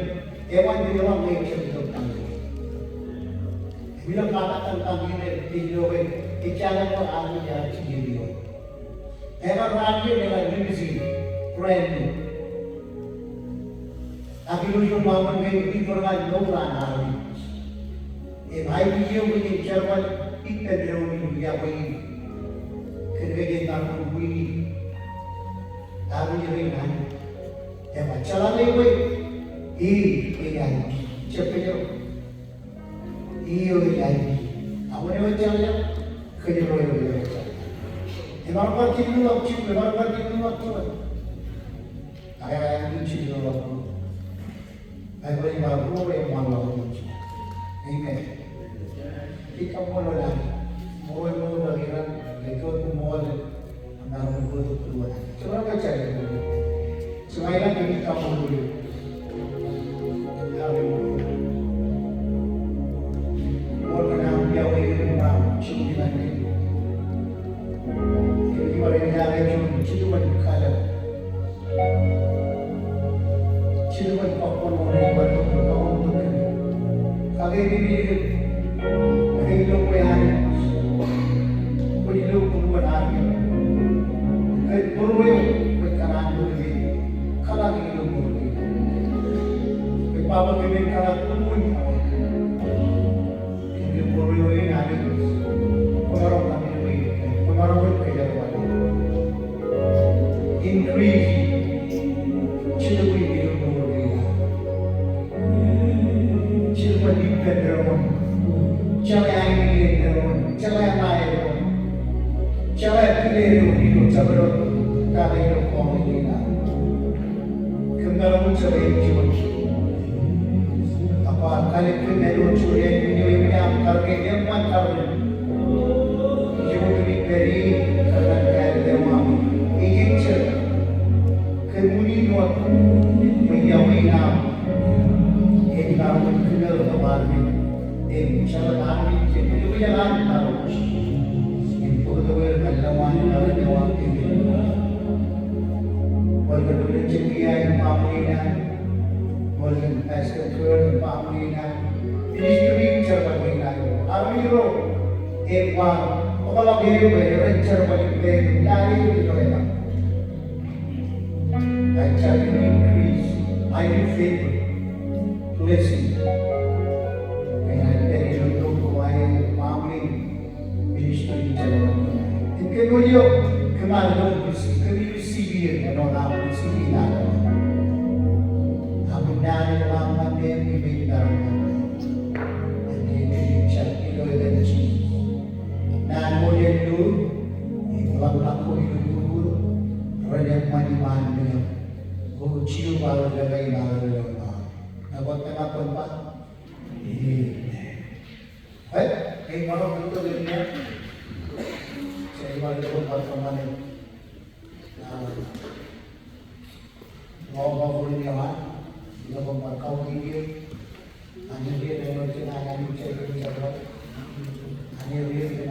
eban deḷọñ ej jab ilo tañin. Im ilo kōtaan tañin eo, ej ilo ke, ejjeḷọk bwe an ej Jisōs eo. Ekar an eo ekar limousine, brand new. Ak ilo ijo ṃaan ke ij kōṇaan mour an armej. Im aikuj eo bwe jen jerbal ippān doon ilo iọkwe in. Kōn ke jen kar bōk bwe in. Armej rej naan. Ej ba jeḷā ke bwe e, e an, jab kōjro. Eo ej an, ak wōn eo ejjeḷọk, kōjro eo ejjeḷọk. Ebar bar jilkinḷọk jilkinḷọk, ebar bar jilkinḷọk jilkinḷọk. Ak ear jilkinḷọk. Baibōḷ ej ba ruo rej ṃaanḷọk. Amen. Ij kaṃṃoolol Anij. Ruo ej ṃool ḷọk iran, ej ṃool ḷọk iran. Ṃool ḷọk iran. Ij kaṃṃoolol. Hallelujah. Ṃool kōn aṃ iọkwe eo im aṃ juon ippān. Ij ba rej jab juon jilkinḷọk. Jilkinḷọk bwe kwōn wōnṃaanḷọk bwe kwōn wōnṃaanḷọk. Kake ej ba ke ilo bwe Anij kwōj lo būruon armej. Kōn būruon eo kwōj kōṇaan bōk kōn kōḷḷā ilo būruon eo. Kwōj ba bwe kōmin kōḷḷā būruon eo. Ilo būruon eo in Anij. Kwōmaroñ kōmin bwe, kwōmaroñ bwe kōjro. Increase. Jilkinḷọk ilo būruon eo. Jilkinḷọk ippān doon. Jeḷā aikuj in doon. Jeḷā ṇa doon. Jeḷā kile doon ilo jabdewōt kake ilo kọọte in. Kōm maroñ jab ej juon. Ak kwaar kalōk kōm āinwōt juon āinwōt eo im kar ke eṃṃan kar ke. Ijoko kōmij pād ie kōn kar ke eṃṃan. Ejejjet. Kōn unin wōt bwe iọkwe in aṃ ej maroñ kōnono ilo armej. Im jeḷā armej jen ilo eo an maroñ. Baaṃle in an, ṃool kōn Pastor Kurt im baaṃle in an, ministry in jerbal kein an, armej ro, eṃṃaan, kōtḷọk eō bwe ren jerbal in pād ilo lale eo ilo eḷap. Ij jab increase, ij favor, blessing. Im ij pād ilo tok ko aer baaṃle in ministry in jerbal. Im kōmij ilo, kōm ar lo receive, kōmij receive iien, āinwōt aṃ receive iien. Ak naan eo aṃ ñan meṃ, im ej maroñ ñan meṃ. Im ej jab ilo etan Jisōs. Naan eo ej lo, im ḷak ko ilo būruō, ren eṃṃan iṃaan meḷeḷe. O Jeova, ri lōñ eo aṃ. Ñe kwōj tōmak kwōn ba. Amen. Ej, ej maroñ ilo tok in iien. Ej maroñ ilo tok in iien. Ḷọk ilo tok in iien. Ilo tok in iien. Āinwōt ri lōñ eo aṃ.